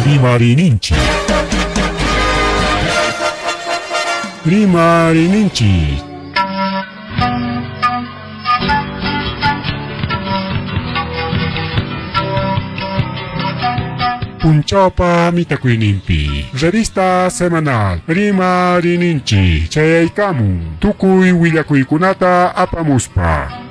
Rimarininchik. Rimarininchik. Punchawpa mitakuyninpi revista semanal Rimarininchik chayaykamun tukuy willakuykunata apamuspa.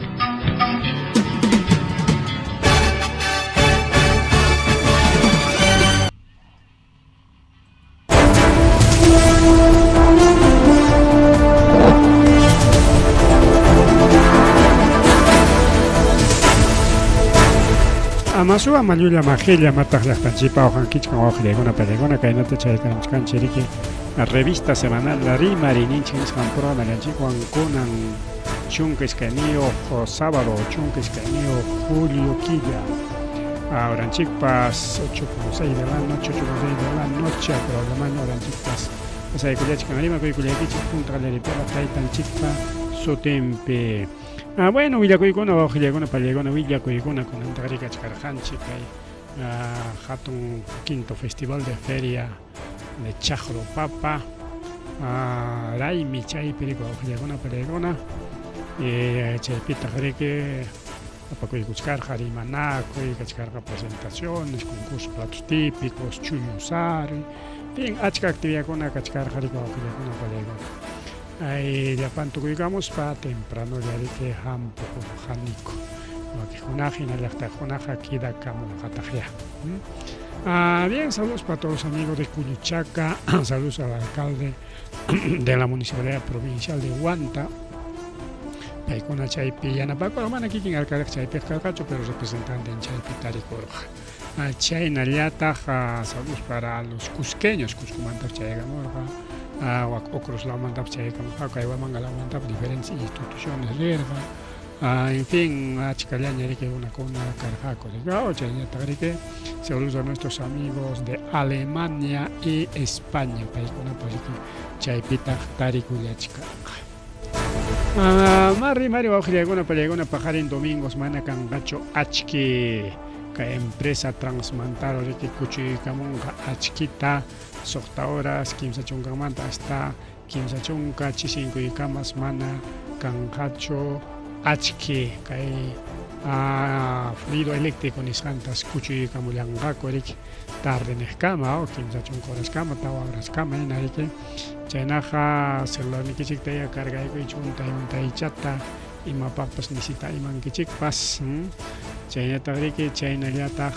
Amasuwa mallulla majilla mataq llaqtanchikpa uqankichkan wawqillaykuna pallaykuna kaynata chaykamuchkanchik riki revista semanal Rimarininchik nisqan programallanchikwan kunan 12 sábado 12 julio killa horanchikpas 8.6 de la noche 8.6 de la noche programaña horanchikpas pasaykullachkan rimakuykullaykichik punta qallaripiqa taytanchikpa sutinpi. Ah, bueno, willakuykuna wawqillaykuna pallaykuna willakuykuna kunantaqa rikachkarqanchik kay hatun quinto festival de feria de Chaqru Papa raymi chaypi riki wawqillaykuna pallaykuna chaypitaq riki apakuykuchkarqa rimanakuy kachkarqa presentaciones concurso platos típicos chullu saruy fin achka actividadkuna kachkarqa riki wawqillaykuna pallaykuna ay llapan tukuykamuspa tempranolla riki hampukurqaniku wakiqkunaqa hina llaqtakunaqa quedakamunqataqya. Ah, bien, saludos para todos los amigos de Culuchaca, saludos al alcalde de la Municipalidad Provincial de Huanta, paykuna chaypi yanapakurqa, mana kikin alcaldeqa chaypiqa karqachu, pero representanten chaypi tarikurqa. Ah, chaynallataq saludos para los cusqueños, Cuscomantapas chaykamurqa, ah, wak Ocros lawmantapas chaykamurqaku, kay Huamanga lawmantapas diferentes instituciones rirqa. Ah, en fin, achkallaña riki runakuna karqaku riki, chayñataq riki saludos a nuestros amigos de Alemania y España, paykunapas riki chaypitaq tarikullachkarqa. Ah, mari mari wawqillaykuna pallaykuna paqarin domingos mana kanqachu achki kay empresa Transmantaro riki kuchuykamunqa achkita suqta horas 30manta hasta 30 chisinkuykamas mana kanqachu achki kay fluido eléctrico nisqantas kuchuykamullanqaku riki tarde niqkama o 30 horaskama 4 horaskama hina riki chaynaqa celularnikichiktaya cargaykuychik untay untaychata imapaqpas nisita imankichikpas chaynataq riki chaynallataq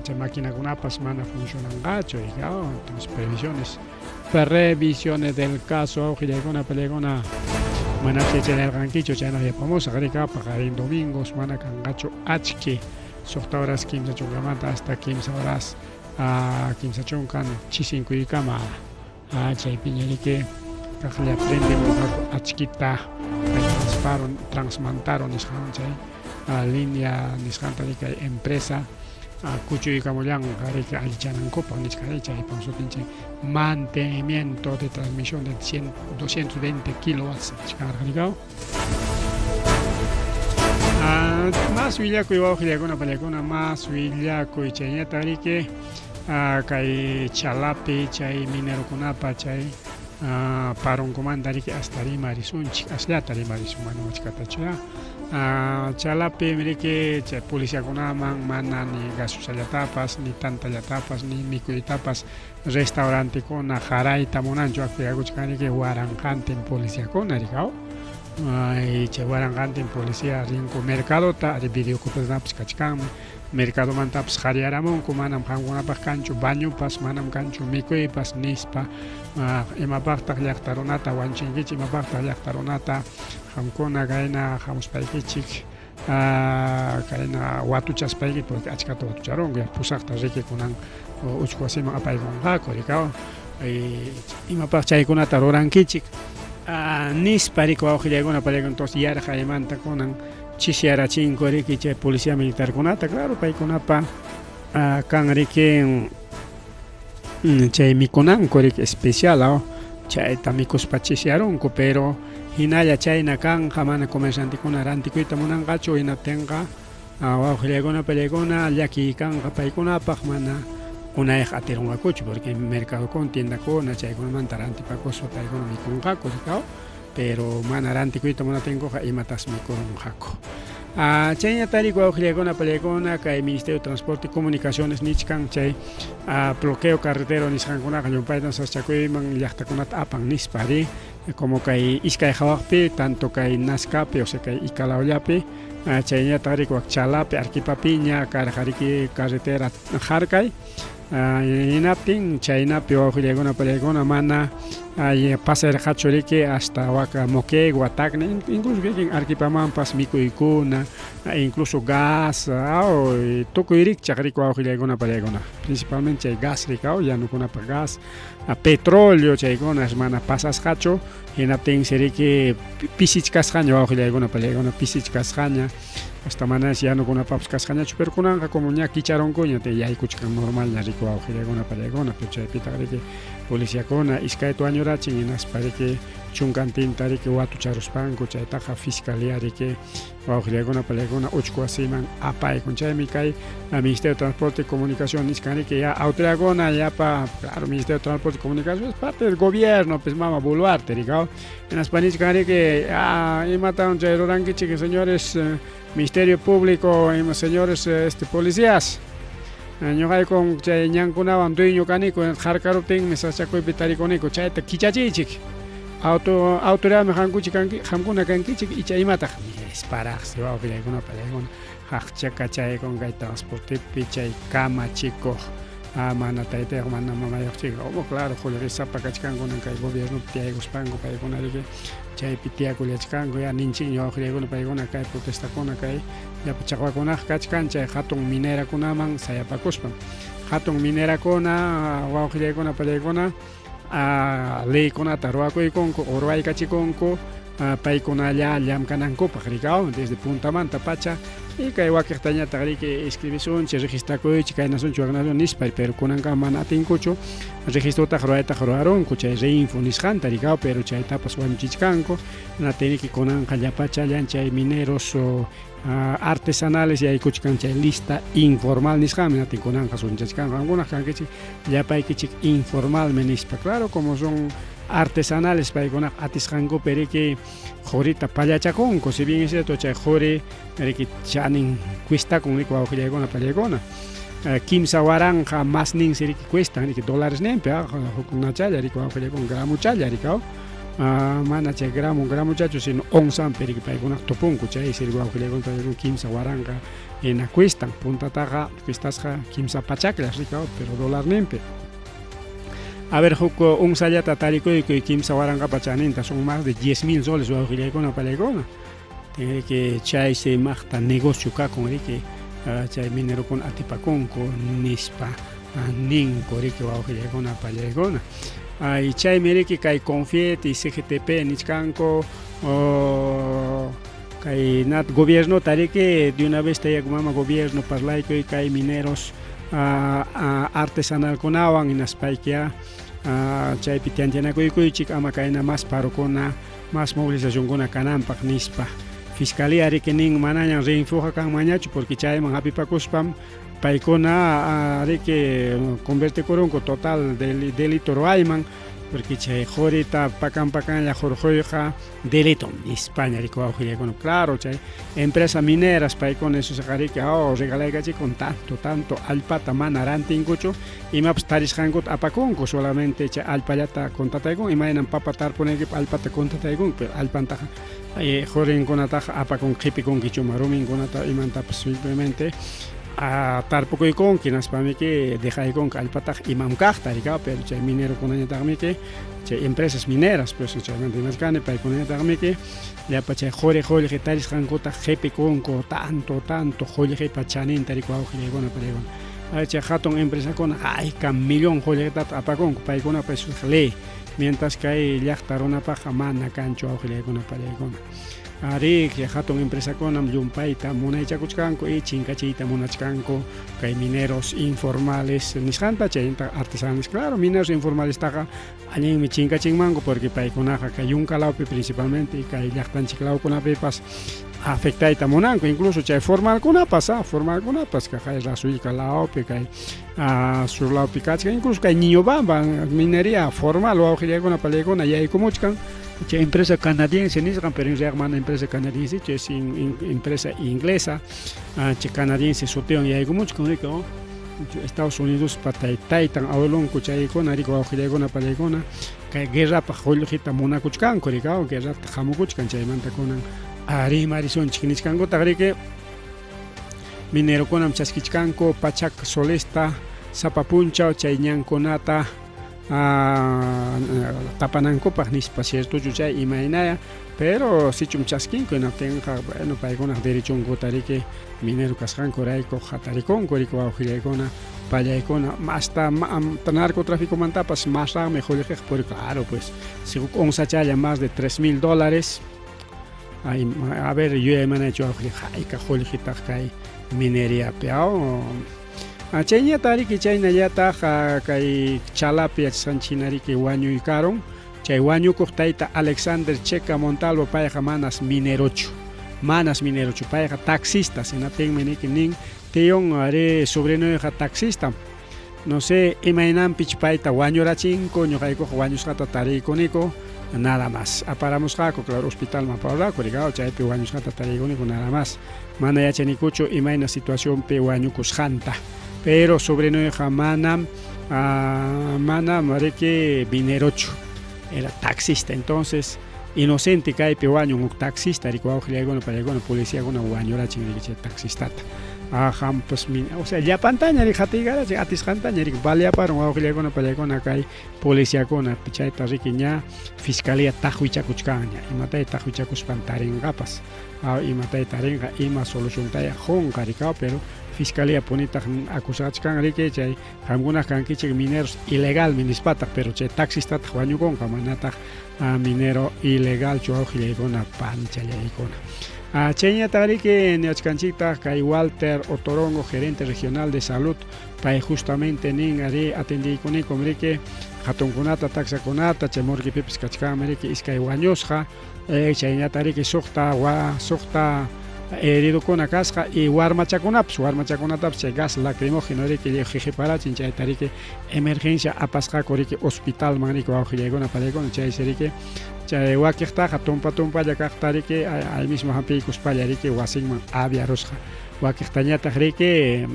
chay maquinakunapas mana funcionanqachu riki entonces previsiones previsiones del caso wawqillaykuna pallaykuna manapas yachanarqankichu chaynaq yapamusaq riki paqarin domingos mana kanqachu achki suqta horas 30manta hasta 3 horas 30 chisinkuykama chaypiña riki kaqlla prendemunqaku achkita kay Transmantaro nisqan chay línea nisqanta riki kay empresa kuchuykamullanqa riki allichanankupaq nichkan chaypaq sutin chay mantenimiento de transmisión de 220 kilowatts nichkanraq rikaw. Más willakuy wawqillaykuna pallaykuna más willakuy chayñataq riki kay Chalapi chay minerokunapa chay paronkumanta riki hasta rimarisunchik asllata rimarisun mana machkatachu ya. Chalapi riki chay policiakunaman mana ni gaseosallatapas ni tantallatapas ni mikuytapas restaurantekuna qarayta munanchu akuyaykuchkan riki waranqantin policiakuna rikaw. Chay waranqantin policía rinku mercadota videokunapas kachkanmi mercadomantapas qariyaramunku manam qamkunapaq kanchu bañopas manam kanchu mikuypas nispa imapaqtaq llaqta runata wanchinkichik imapaqtaq llaqta runata qamkuna kayna hamuspaykichik kayna watuchaspayki porque achkata watucharunku ya pusaqta riki kunan uchku wasiman apaykunqaku rikaw imapaq chaykunata rurankichik nispa riki wawqillaykuna pallaykuna entonces yarqaymanta kunan chisyarachinku riki chay policía militarkunata claro paykunapa kan riki chay mikunanku riki especial chayta mikuspa chisyarunku pero hinalla chayna kanqa mana comerciantekuna rantikuyta munanqachu hinaptinqa wawqillaykuna pallaykuna llakiy kanqa paykunapaq mana Unayqa atirunqakuchu porque mercadokuna, tiendakuna chaykunamanta rantipakuspa paykuna mikunqaku, rikaw? Pero mana rantikuyta munatinkuqa imatas mikurunqaku. Ah, chayña tariku wawqillaykuna pallaykuna kay Ministerio de Transporte y Comunicaciones nichkan chay ah, bloqueo carretero nisqankunaqa llumpaytan sasachakuyman llaqtakunata apan nispa ri como kay iskay hawaqpi tanto kay Nazcapi o sea kay Icalawllapi ah, chayñataq riki wak Chalapi Arequipapiña karqa riki carretera harkay Hinaptin chaynapi wawqillaykuna pallaykuna mana pasarqachu riki hasta waka Moquegua, Tacna, incluso kikin Arequipamanpas mikuykuna, incluso gas, tukuy rikchaq riki wawqillaykuna pallaykuna, principalmente chay gas riki yanukunapaq gas, petróleo chaykunas mana pasasqachu, hinaptinsi riki pisichkasqaña wawqillaykuna pallaykuna pisichkasqaña. Hasta manash yanukunapapas kasqañachu, pero kunanqa como ña kicharunkuña, te yaykuchkan normalña riki wawqillaykuna pallaykuna, pero chaypitaq riki policiakuna iskayta wañurachin hinaspa riki chunkantinta riki watucharuspanku chaytaqa fiscalía riki wawqillaykuna pallaykuna uchku wasiman apaykun. Chaymi kay Ministerio de Transporte y Comunicación nisqan riki ya autoridadkuna yapa, claro, Ministerio de Transporte y Comunicación es parte del gobierno, pues mama Boluarte riki, hinaspa nichkan riki, ah, imatawan chay rurankichik señores Ministerio Público, ima señores este policías, ñuqaykum chay ñankunawan dueño kaniku, harkaruptinmi sasachakuypi tarikuniku, chayta kichachiychik, auto autoridadmi qamkuchik kanki, qamkuna kankichik icha imataq, nisparaqsi wawqillaykuna pallaykuna qaqchakachaykun kay transportepi chay kamachikuq mana taytayuq mana mamayuq chika, oh claro, qullqisapa kachkanku kay gobiernopi tiyaykuspanku paykuna riki chaypi tiyakullachkanku ya ninchikña wawqillaykuna paykuna kay protestakuna kay llapa chaqwakunaqa kachkan chay hatun minerakunaman sayapakuspan. Hatun minerakuna wawqillaykuna pallaykuna leykunata ruwakuykunku o ruwaykachikunku paykunalla llamkanankupaq rikaw desde puntamanta pacha y kay wakiqtañataq riki escribisunchik registrakuychik kaynasunchik waknasun nispa pero kunankama mana atinkuchu registrotaq ruwaytaq ruwarunku chay reinfo nisqanta rikaw pero chaytapas wañuchichkanku hinaptin kunanqa llapachallan chay mineros artesanales yaykuchkan chay lista informal nisqanmi hinaptin kunanqa sunchachkanku qamkunaq kankichik llapaykichik informalmi nispa claro como son artesanales paykunaqa atisqankupi riki qurita pallachakunku si bien es cierto chay quri riki chanin cuestakun riki wawqillaykuna pallaykuna 3000 masninsi riki cuestan riki dólares ninpi huknachalla riki wawqillaykuna gramuchalla riki mana chay gramo gramuchachu sino onzanpi riki paykunaqa tupunku chaysi riki wawqillaykuna pallaykuna 3000 hina cuestan puntataqa cuestasqa 300 riki pero dólar ninpi. A ver, huk onzallata tarikuykuy 3000pa chaninta, son más de 10,000 soles wawqillaykuna pallaykuna. Riki chaysi maqta negocio kakun riki chay minerokuna atipakunku nispa ninku riki wawqillaykuna pallaykuna. Ay chaymi riki kay Confiet y CGTP nichkanku kay nat gobiernota riki de una vez taya mama gobierno parlaykuy kay mineros artesanalkunawan hinaspaykiya chaypi tiantianakuykuychik ama kayna mas parokuna mas movilizacionkuna kananpaq nispa. Fiscalía riki nin manañan reinfoqa kanmanñachu porque chayman hapipakuspam paykuna riki convertikurunku total delito ruwayman porque chay qurita pakan pakanlla hurquyqa delito nispaña riki wawqillaykuna claro chay empresa mineras paykuna esos riki oh regalaykachikun tanto tanto allpata mana rantinkuchu imapas tarisqankuta apakunku solamente chay allpallata contrataykun imaynam papa tarpunaykipaq allpata contrataykun pero allpantaqa qurinkunataqa apakun qipikunkichuma ruminkunata imantapas simplemente tarpukuykunki hinaspamiki dejaykunki allpataqa imam kaqta rikaw pero chay minerokunañataqmiki chay empresas mineras pues chaymanta rimachkani paykunañataqmiki llapa chay quri qullqi tarisqankuta qipikunku tanto tanto qullqipa chaninta riki wawqillaykuna pallaykuna chay hatun empresakuna hayka millón qullqitataq apakunku paykunapa eso ley mientras kay llaqta runapaqqa mana kanchu wawqillaykuna pallaykuna. Arí, hatun empresakunam llumpayta munaychakuchkanku y chinkachiyta munachkanku kay mineros informales nisqanta chayta artesanos claro mineros informalestaqa allinmi chinkachinmanku porque paykunaqa kay yunka lawpi principalmente y kay llaqtanchik lawkunapipas Afectayta munanku incluso chay formalkunapas, formalkunapas kay Rasullka lawpi, kay sur lawpi kachkan, incluso kay Niñobamba minería formal wawqillaykuna palaykuna yaykumuchkan chay empresa canadiense nisqan, pero en realidad mana empresa canadiense, chay es empresa inglesa, chay canadiense sutiwan yaykumuchkan, riki, Estados Unidospa taytan abuelonku chaykuna, riki, wawqillaykuna palaykuna, kay guerrapaq qullqita munakuchkanku, riki, guerrata hamukuchkan, chaymanta kunan rimarisunchik nichkankutaq, riki, minerokunam chaskichkanku pachak solesta sapa punchaw chay ñankunata tapanankupaq nispa, ciertochu chay imaynaya, pero sichum chaskinku hinaptinqa, bueno, paykunaq derechonkuta, riki, minero kasqankurayku hatarikunku, riki, wawqillaykuna pallaykuna, hasta narcotraficomantapas masraqmi qullqiqa puri, claro, pues si huk onzachalla más de $3000. Ay, a ver, yuyaymanaychu wawqillay, hayka qullqitaq kay mineriapi, chayñataq, riki, chaynallataq kay Chalapi yachasqanchik hina, riki, wañuykarun chay wañukuq tayta Alexander Checa Montalvo, payqa manas minerochu, manas minerochu, payqa taxista, hinaptinmi niki nin tion ari sobrinuyqa taxistam, no sé imaynanpich payta wañurachinku, ñuqaykuqa wañusqata tariykuniku nada más, aparamusqaku, claro, hospitalman aparurqaku, riki, chaypi wañusqata tariykuniku nada más, mana yachanikuchu imayna situacionpi wañukusqanta, pero sobrinuyqa manam manam, riki, minerochu, era taxista, entonces inocente kaypi wañun huk taxista, riki, wawqillaykuna pallaykuna, policiakuna wañurachin, riki, chay taxistata. Pues, o sea, llapantaña riki qatiykarachin, atisqantaña, riki, baleaparun, wawqillaykuna pallaykuna, kay policiakuna, chayta, riki, ña fiscalía taqwichakuchkanña, imatay taqwichakuspan tarinqapas, imatay tarinqa, ima soluciontaya qunqa, riki, pero fiscalía punitaq acusachkan, riki, chay qamkunaq kankichik mineros ilegalmi nispataq, pero chay taxistataq wañukunqa manataq minero ilegalchu, wawqillaykuna panichallaykuna. Chayñataq, riki, niwachkanchiktaq kay Walter Otorongo, gerente regional de salud, pay justamente nin ari atendiykunikun, riki, hatunkunata taksakunata, chay morguepipis kachkanmi, riki, iskay wañusqa, chaynataq, riki, suqta heridokuna kasqa y warmachakunapas, warmachakunatapas chay gas lacrimógeno, riki, qiqiparachin, chayta, riki, emergencia apasqaku, riki, hospitalman, riki, wawqillaykuna palaykuna, chaysi, riki, chay wakiqtaqa tumpa tumpalla kaqta, riki, ahí mismo hampiykuspalla, riki, wasinman aviarusqa, wakiqtañataq, riki,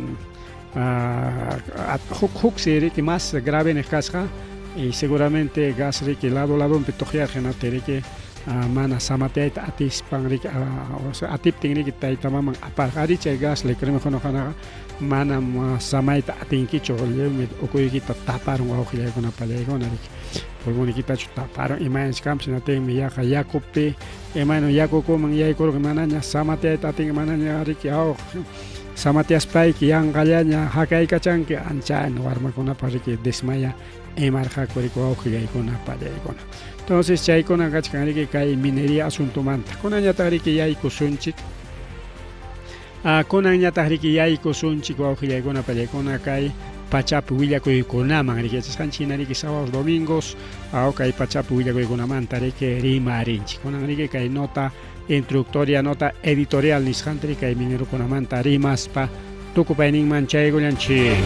huk huksi, riki, más grave niq kasqa y seguramente gas, riki, lado ladonpi tuqyarqa, hinaptin, riki, mana samatayta atispan, riki, o sea, atiptin, riki, tayta maman aparqa. Ari chay gas lacrimógenokunaqa manam samayta atinkichu, lliwmi ukuykita taparun, wawqillaykuna pallaykuna, riki, pulmonikitachu taparun imaynachu kanpas, hinaptinmi yaqa yakupi imayna yakukuman yaykurqa, manaña samatayta atinki, manaña, riki, samatyaspayki yanqallaña hakaykachanki, ancha warmakunapa, riki, desmaya imarqaku, riki, wawqillaykuna pallaykuna. Entonces chaykuna kachkan, riki, kay minería asuntomanta. Kunanñataq, riki, yaykusunchik, kunanñataq, riki, yaykusunchik, wawqillaykuna pallaykuna, kay pachapi willakuykunaman, riki, yachasqanchik hina, riki, sábados domingos kay pachapi willakuykunamanta, riki, rimarinchik. Kunan, riki, kay nota introductoria, nota editorial nisqanta, riki, kay minerokunamanta rimaspa tukupayninman chaykullanchik.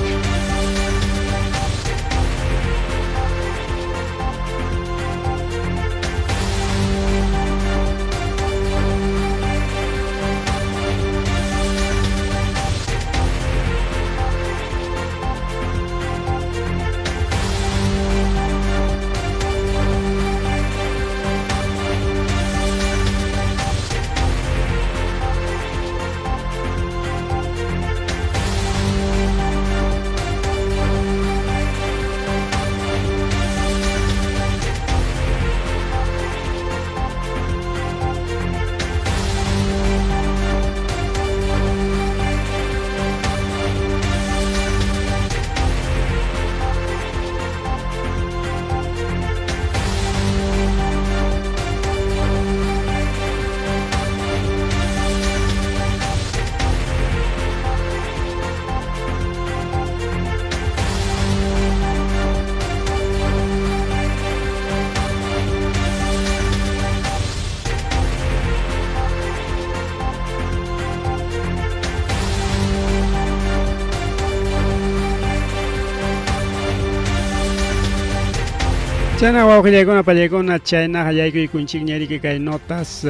Chayna wawqillaykuna pallaykuna chaynaqa yaykuykunchikña riki kay notas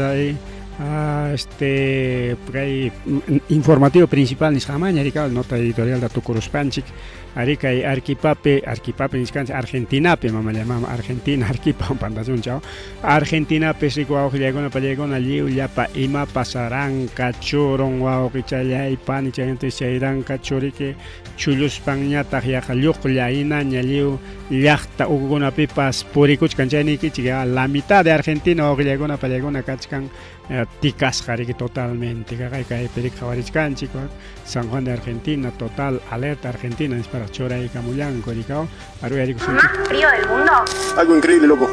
este kay informativo principal nisqanmanña riki nota editorialta tukuruspanchik ari kay Arquipapi Arquipapi nisqanchik Argentinapi mamalla mama Argentina Arquipa pantasunchaw Argentinapi riku wawqillaykuna pallaykuna lliw llapa imapas ranka churun wawqichallay panichay chay ranka churiki chulluspanñataq yaqa lluqlla hinaña lliw llaqta ukukunapipas purikuchkan chay niykichik la mitad de Argentina wawqillaykuna pallaykuna kachkan tikasqa riki totalmente kaqay kaypi riki qhawarichkanchik San Juan de Argentina total alerta Argentina nisparaq churaykamullanku rikaw Más frío del mundo. Algo increíble, loco.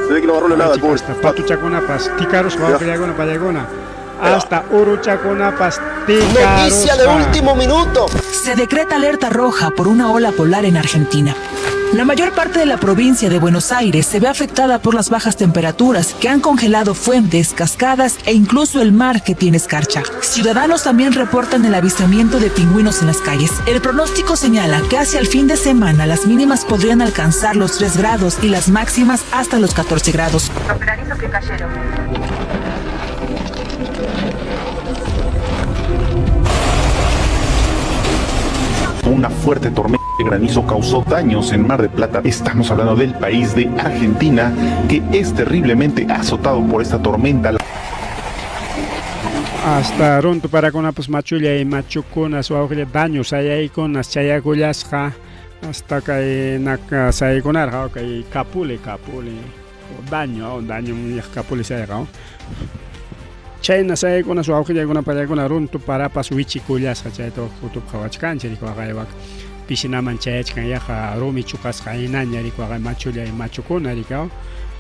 Se ve que lo agarró la helada, pobre. Hasta patuchakunapas tikarusqa wawqillaykuna pallaykuna hasta uruchakunapas tikarusqa. Noticia de último minuto. Se decreta alerta roja por una ola polar en Argentina. La mayor parte de la provincia de Buenos Aires se ve afectada por las bajas temperaturas que han congelado fuentes, cascadas e incluso el mar que tiene escarcha. Ciudadanos también reportan el avistamiento de pingüinos en las calles. El pronóstico señala que hacia el fin de semana las mínimas podrían alcanzar los 3 grados y las máximas hasta los 14 grados. Los granizos que cayeron. Una fuerte tormenta de granizo causó daños en Mar de Plata. Estamos hablando del país de Argentina, que es terriblemente azotado por esta tormenta. Hasta runtu parakunapas machullay machukunas wawqilla daño sayaykunas chayakullasqa hasta kay naka sayaykunarqa kay kapuli kapuli daño daño kapuli sayayqa chayna sayaykunas wawqillaykuna pallaykuna runtu parapas wichikullasqa chayta fotopi qhawachkanchik riki waqaywak piscinaman chayachkan yaqa rumi chukasqa hinaña riki waqay machullay machukuna riki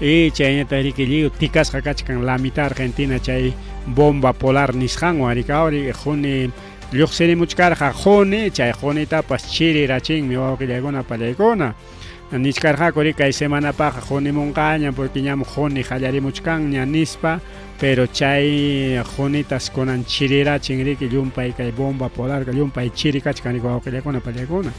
y chayñataq riki lliw tikasqa kachkan la mitad Argentina chay bomba polar nisqanwan riki awri quni lluqsirimuchkarqa quni chay qunitapas chirirachinmi wawqillaykuna pallaykuna nichkarqaku riki kay semanapaqqa qunimunqaña porque ñam quni qallarimuchkanña nispa pero chay qunitas kunan chirirachin riki llumpay kay bomba polar llumpay chiri kachkan riki wawqillaykuna pallaykuna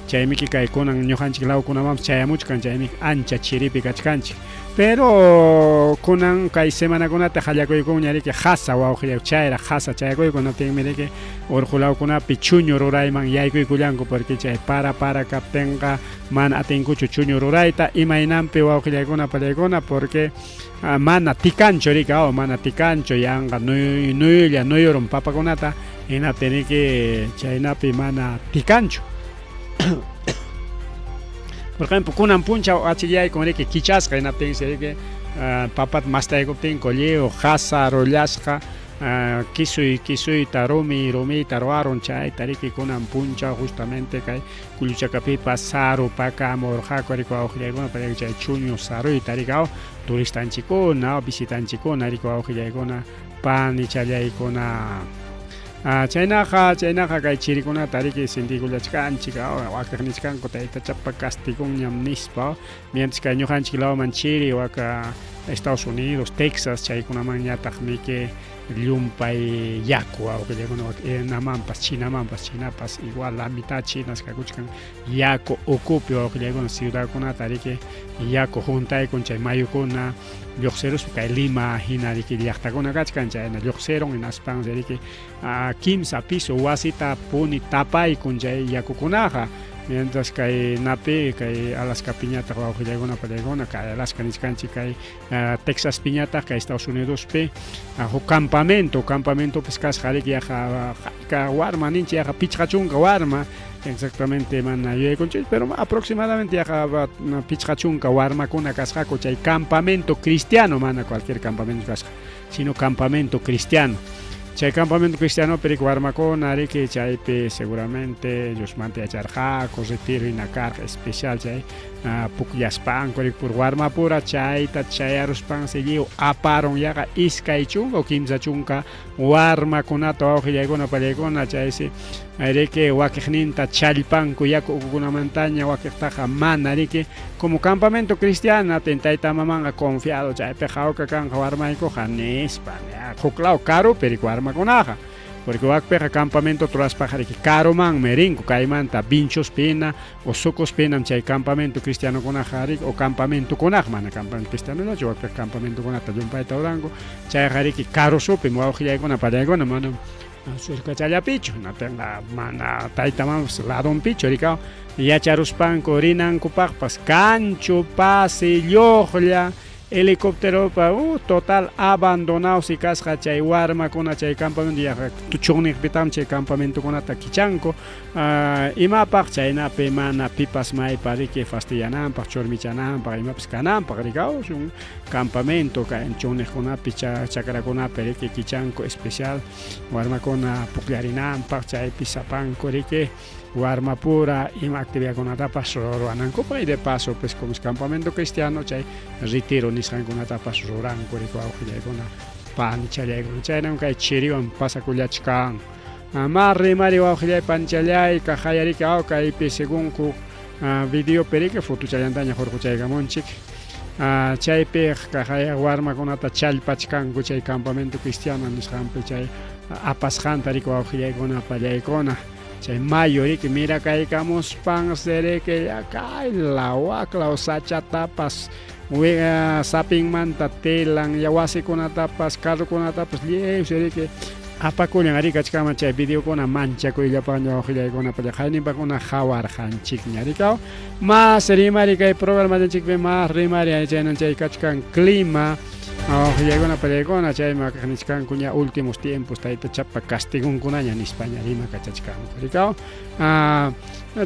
chaymiki kay kunan ñuqanchik lawkunamanpas chayamuchkan chaymiki ancha chiripi kachkanchik pero kunan kay semanakunata qallakuykunña riki qasa wawqillay chayraq qasa chayakuykun hinaptinmi riki urqu lawkunapi chuñu rurayman yaykuykullanku porque chay para para kaptinqa mana atinkuchu chuñu rurayta imaynanpi wawqillaykuna pallaykuna porque mana tikanchu riki aw mana tikanchu yanqa nuyulla nuyurun papakunata hinaptin riki chaynapi mana tikanchu. Por ejemplo, kunan punchaw achillaykun riki kichasqa hinaptinsi riki papata mastaykuptinku lliw qasa rullasqa kisuy kisuyta rumi rumiyta ruwarun chayta riki kunan punchaw justamente kay Kulluchakapipas sarupakamurqaku riki wawqillaykuna para chay chuñu saruyta riki aw turistanchikkuna visitanchikkuna riki wawqillaykuna panichallaykuna. Chaynaqa chaynaqa kay chirikunata riki sintiykullachkanchik wakiq nichkanku taytachapa castigunñam nispa mientras kay ñuqanchik lawman chiri waka Estados Unidos, Texas chaykunamanñataqmiki llumpay yaku wawqillaykuna namanpas chinamanpas chinapas igual la mitad chinas kakuchkan yaku ukupi wawqillaykuna ciudadkunata riki yaku huntaykun chay mayukuna lluqsiruspa kay Lima hina riki llaqtakuna kachkan chayna lluqsirun hinaspansi riki kimsa piso wasita puni tapaykun chay yakukunaqa mientras kay napi kay Alaskapiñataq wawqillaykuna pallaykuna kay Alaska nichkanchik kay Texaspiñataq kay Estados Unidospi huk campamento campamentopis kasqa riki yaqa hayka warma ninchik yaqa 50 warma exactamente mana yuyaykunchik pero aproximadamente yaqa 50 warmakuna kasqaku chay campamento cristiano mana cualquier campamento kasqa sino campamento cristiano chay campamento cristianopi riki warmakuna riki chaypi seguramente Diosmanta yacharqaku retiro hina karqa especial chay pukllaspanku riki puro warmapura chayta chayaruspansi lliw aparun yaqa 20 o 30 warmakunata wawqillaykuna pallaykuna chaysi riki wakiqninta challpanku yaku ukukunamantaña wakiqtaqa mana riki como campamento cristiano atin tayta mamanqa confiado chaypiqa hawka kanqa warmaykuqa nispa huklaw karupi riki warmakunaqa. Porque wakpiqa campamento ruraspaqa riki karumanmi rinku kaymanta Vinchospina o Sucuspinam chay campamento cristianokunaqa riki o campamentokunaqa mana campamento cristianollachu wakpiqa campamentokunata llumpayta ruranku chayqa riki karusupim wawqillaykuna pallaykuna manam surkachallapichu natinqa mana tayta mamapas ladonpichu rikaw yacharuspanku rinankupaqpas kanchu pasi lluqlla helicópteropa total abandonado si kasqa chay warmakuna chay campamento yaqa chunniqpitam chay campamentokunata kichanku imapaq chaynapi mana pipas maypa riki fastidiananpaq churmichananpaq imapas kananpaq rikaw un campamento kay chunniqkunapi chakrakunapi riki kichanku especial warmakuna pukllarinanpaq chaypi sapanku riki warmapura ima actividadkunatapas ruwanankupaq y de paso pues como es campamento cristiano chay retiro nisqankunatapas ruranku riki wawqillaykuna panichallaykuna chaynam kay chiriwan pasakullachkan. Ma rimari wawqillay panichallay kaqayariki aw kaypi según huk videopi riki fotuchallantaña hurquchaykamunchik chaypi kaqaya warmakunata challpachkanku chay campamento cristiano nisqanpi chay apasqanta riki wawqillaykuna pallaykuna chay mayu riki mirakaykamuspan riki kaylaw waklaw sachatapas sapinmanta telan ya wasikunatapas carrokunatapas lliwsi riki apakullan ari kachkanman chay videokuna manchakuyllapaqña wawqillaykuna qayninpakuna qawarqanchikña rikaw mas rimari kay programallanchikpi mas rimari chaynan chay kachkan clima wawqillaykuna pallaykuna chaymi nichkanku ña últimos tiempos taytachapa castigunkunaña nispaña rimakachachkanku rikaw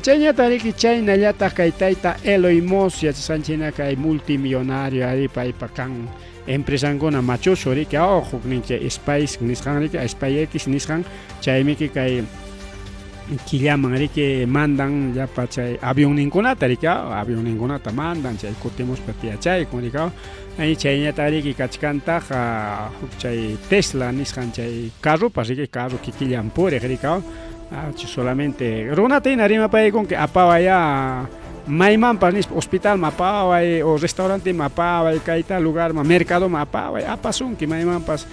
chayñata riki chaynallataq kay tayta Eloy Musk yachasqanchik kay multimillonario ari paypa kan empresankuna machuso riki aw huknin chay Space nisqan riki SpaceX nisqan chaymiki kay killaman riki mandan llapa chay avionninkunata riki avionninkunata mandan chay kutimuspa tiyachaykun riki ay chayñata riki kachkantaq huk chay Tesla nisqan chay carropas riki carro kikillan puriq riki solamente runata hina rimapaykunki apawaya maymanpas nispa hospitalman apaway o restauranteman apaway kayta lugarman mercadoman apaway apasunki maymanpas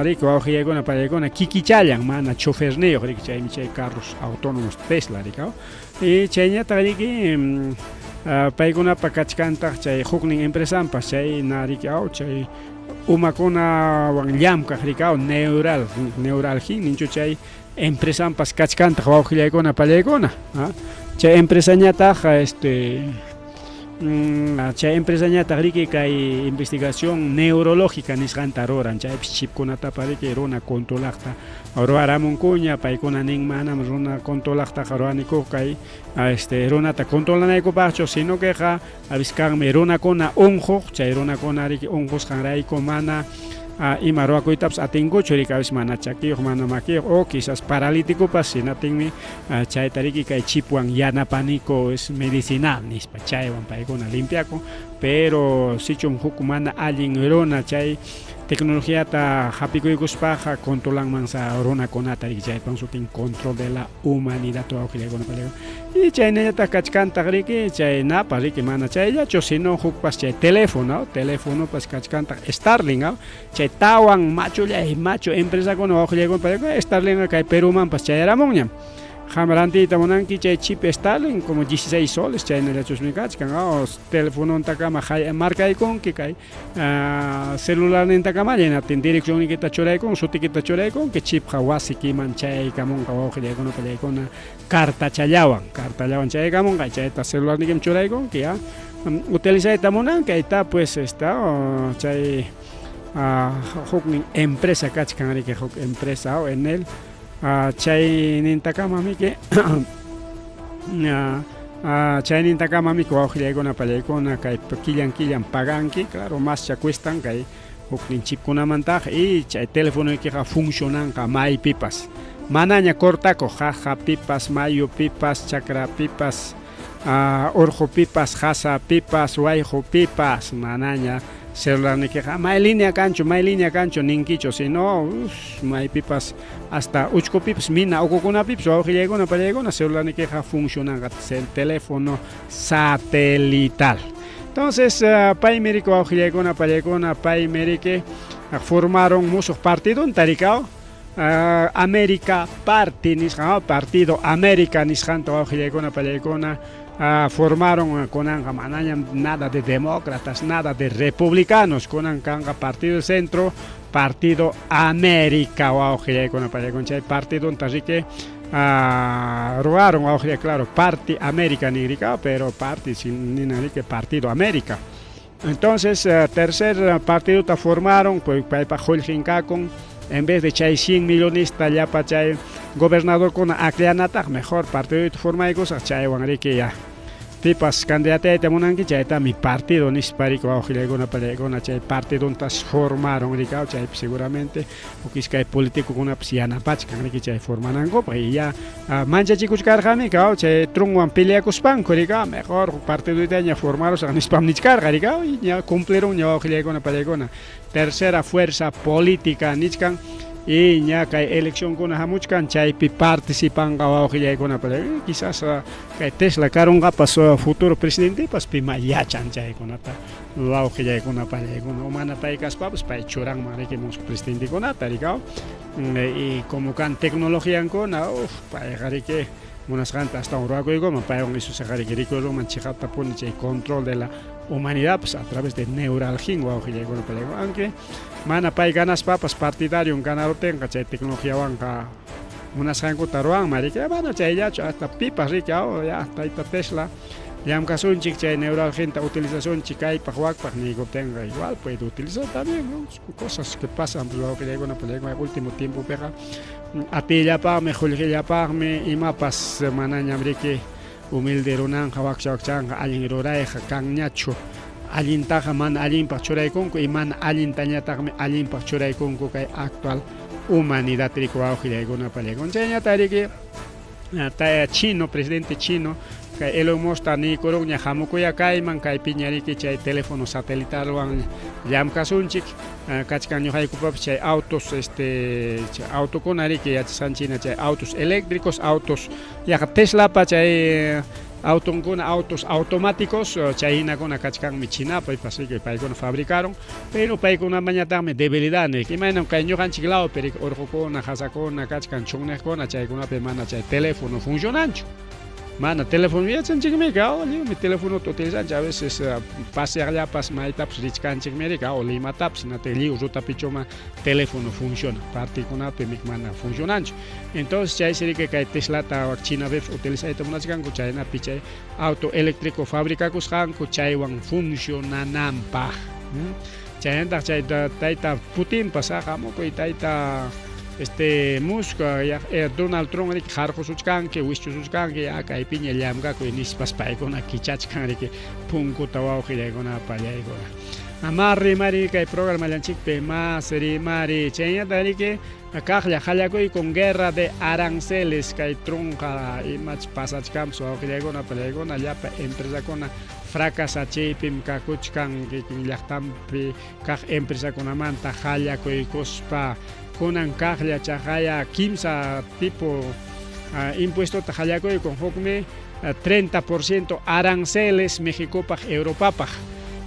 riki wawqillaykuna pallaykuna kikichallan mana choferniyuq riki chaymi chay carros autónomos Tesla riki y chayñataq riki paykunapa kachkantaq chay huknin empresanpas chayna riki aw chay umakunawan llamkaq riki aw neural neuralgin ninchu chay empresanpas kachkantaq wawqillaykuna pallaykuna chay empresañataq chay empresañataq riki kay investigación neurológica nisqanta ruran chaypis chipkunatapas riki runa controlaqta ruwaramunkuña paykuna nin manam runa controlaqtaqa ruwanikuq kay runata controlanaykupaqchu sino queqa aviskanmi runakuna unquq chay runakuna riki unqusqanrayku mana ima ruwakuytapas atinkuchu riki a veces mana chakiyuq mana makiyuq o quizás paralíticopas hinaptinmi chayta riki kay chipwan yanapaniku es medicinal nispa chaywan paykuna limpiakun pero sichum huk mana allin runa chay tecnologiata hapikuykuspaqa controlanman sa runakunata riki chaypan sutin control de la humanidad wawqillaykuna pallaykuna y chaynallataq kachkantaq riki chaynapas riki mana chayllachu sino hukpas chay teléfono telefonopas kachkantaq Starlink chay tawan machullay machu empresakuna wawqillaykuna pallaykuna Starlink kay Perumanpas chayaramunñam qam rantiyta munanki chay chip Starlink como 16 soles chaynallachusmi kachkan telefonontakama markaykunki kay celularnintakamalla hinaptin direccionnikita churaykun sutikita churaykunki chipqa wasikiman chayaykamunqa wawqillaykuna pallaykuna cartachallawan cartallawan chayaykamunqa chayta celularnikiman churaykunki ya utilizayta munanki ayta pues esta chay huknin empresa kachkan riki huk empresa en el chaynintakama miki chaynintakama miki wawqillaykuna pallaykuna kay killan killan paganki claro mascha cuestan kay huknin chipkunamantaqa y chay telefonoykiqa funcionanqa maypipas manaña cortakuq qaqapipas mayupipas chakrapipas urqupipas qasapipas wayqupipas manaña celularnikiqa may línea kanchu may línea kanchu ninkichu sino maypipas hasta uchkupipas mina ukukunapipas wawqillaykuna pallaykuna celularnikiqa funcionanqa el teléfono satelital. Entonces paymi riki wawqillaykuna pallaykuna paymi riki formaron musuq partidonta rikaw. América Party nisqan, Partido América nisqanta wawqillaykuna pallaykuna formaron. Kunanqa manañam nada de demócratas, nada de republicanos, kunan kanqa Partido del Centro, Partido América, wawqillaykuna pallaykuna. Chay partidonta riki ruwaron, wawqillay, claro, Party América ninrika, pero party sin ninan riki Partido América. Entonces, tercer partidota formaron, pues paypaq qullqin kakun, en vez de chay 100 millonista llapa chay gobernadorkuna akllanataq, mejor partidota formaykusaq, chaywan riki ya pipas candidatayta munanki chayta mi partido nispa riki, wawqillaykuna pallaykuna. Chay partidontas formaron riki, chaypi seguramente huk iskay políticokunapas yanapachkan riki chay formanankupaq. Y ya manchachikuchkarqami chay Trumpwan peleakuspanku riki, mejor partidoytaña formarusaq nispam nichkarqa riki, y ña cumplirunña, wawqillaykuna pallaykuna. Tercera fuerza política nichkan y ña kay eleccionkuna hamuchkan, chaypi participanqa, wawqillaykuna. Quizás kay Tesla karunqapas futuro presidentepas, pima yachan chaykunata, wawqillaykuna pallaykuna, o mana pay kaspapas pay churanman riki musuq presidentekunata riki. Y como kan tecnologiankuna, uf, payqa riki munasqanta astawan ruwakuykuman paywan, isusqa riki rikurunman chiqaptapuni chay control de la humanidad pues a través de Neuralink, wawqillaykuna pallaykuna. Aunque mana pay ganaspapas, partidario ganaruptinqa chay tecnologiawanqa munasqankuta ruwanman riki. Mana chayllachu, hasta pipas riki, ya tayta Tesla, llamkasunchik, chay Neuralginta utilizasunchik kaypaq wakpaq niykuptinqa, igual puede utilizar también, ¿no? Cosas que pasan, pues, wawqillaykuna pallaykuna. Último tiempopiqa atiyllapaqmi, qullqillapaqmi imapas manañam riki humilde runanqa, wakcha wakchanqa allin rurayqa kanñachu. Allintaqa mana allinpaq churaykunku y mana allintañataqmi allinpaq churaykunku kay actual humanidad riki, wawqillaykuna pallaykuna. Chayñata riki chino, presidente chino kay Elon Musk niykurunña: hamukuya kayman, kaypiña riki chay teléfono satelitalwan llamkasunchik. Kachkan ñuqaykupapas chay autos, chay autokuna riki, yachasqanchikna chay autos eléctricos, autos yaqa Teslapa chay autonkuna, autos automáticos, chayhinakuna kachkanmi Chinapa, riki paykuna fabricaron, pero paykunamañataqmi debilidad niki, imaynam kay ñuqanchik lawpi riki urqukuna, qasakuna kachkan, chunniqkuna, chaykunapi mana chay teléfono funcionanchu. Mana teléfono yachanchikmi, lliwmi telefonota utilizanchik, a veces paseaqllapas maytapas richkanchikmi riki o Limatapas, hinataq lliw rutapichuma teléfono funciona, partikunapi mana funcionanchu. Entonces chaysi riki kay Teslata Chinapipas utilizayta munachkanku, chaynapi chay auto eléctrico fabricakusqanku chaywan funcionananpaq. Chaynataq chay tayta Putinpas hamukuy tayta Musk, Donald Trump riki harqusuchkanki, wischusuchkanki, ya kaypiña llamkakuy nispas paykuna kichachkan riki punkuta, wawqillaykuna pallaykuna. Ama rimari kay programallanchikpi mas rimari. Chaynata riki kaqlla qallakuy con guerra de aranceles. Kay Trumpqa imach pasachkanpas, wawqillaykuna pallaykuna, llapa empresakuna fracasachiypim kakuchkan kikin llaqtanpi kaq empresakunamanta qallakuykuspa. Kunan kaqlla chaqaya kimsa tipo impuestota qallakuykun. Hukmi 30% aranceles Mexicopaq, Europapaq.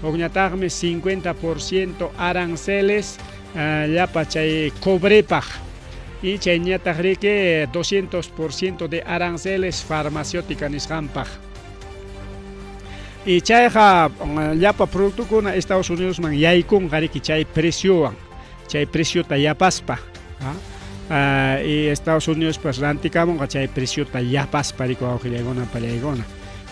Hukñataqmi 50% aranceles llapa chay cobrepaq y chayñataq riki 200% de aranceles farmacéutica nisqanpaq. Y chayqa llapa productokuna Estados Unidosman yaykunqa riki chay preciowan, chay preciota yapaspa, y Estados Unidos pues rantikamunqa chay preciota yapaspa riki, wawqillaykuna pallaykuna.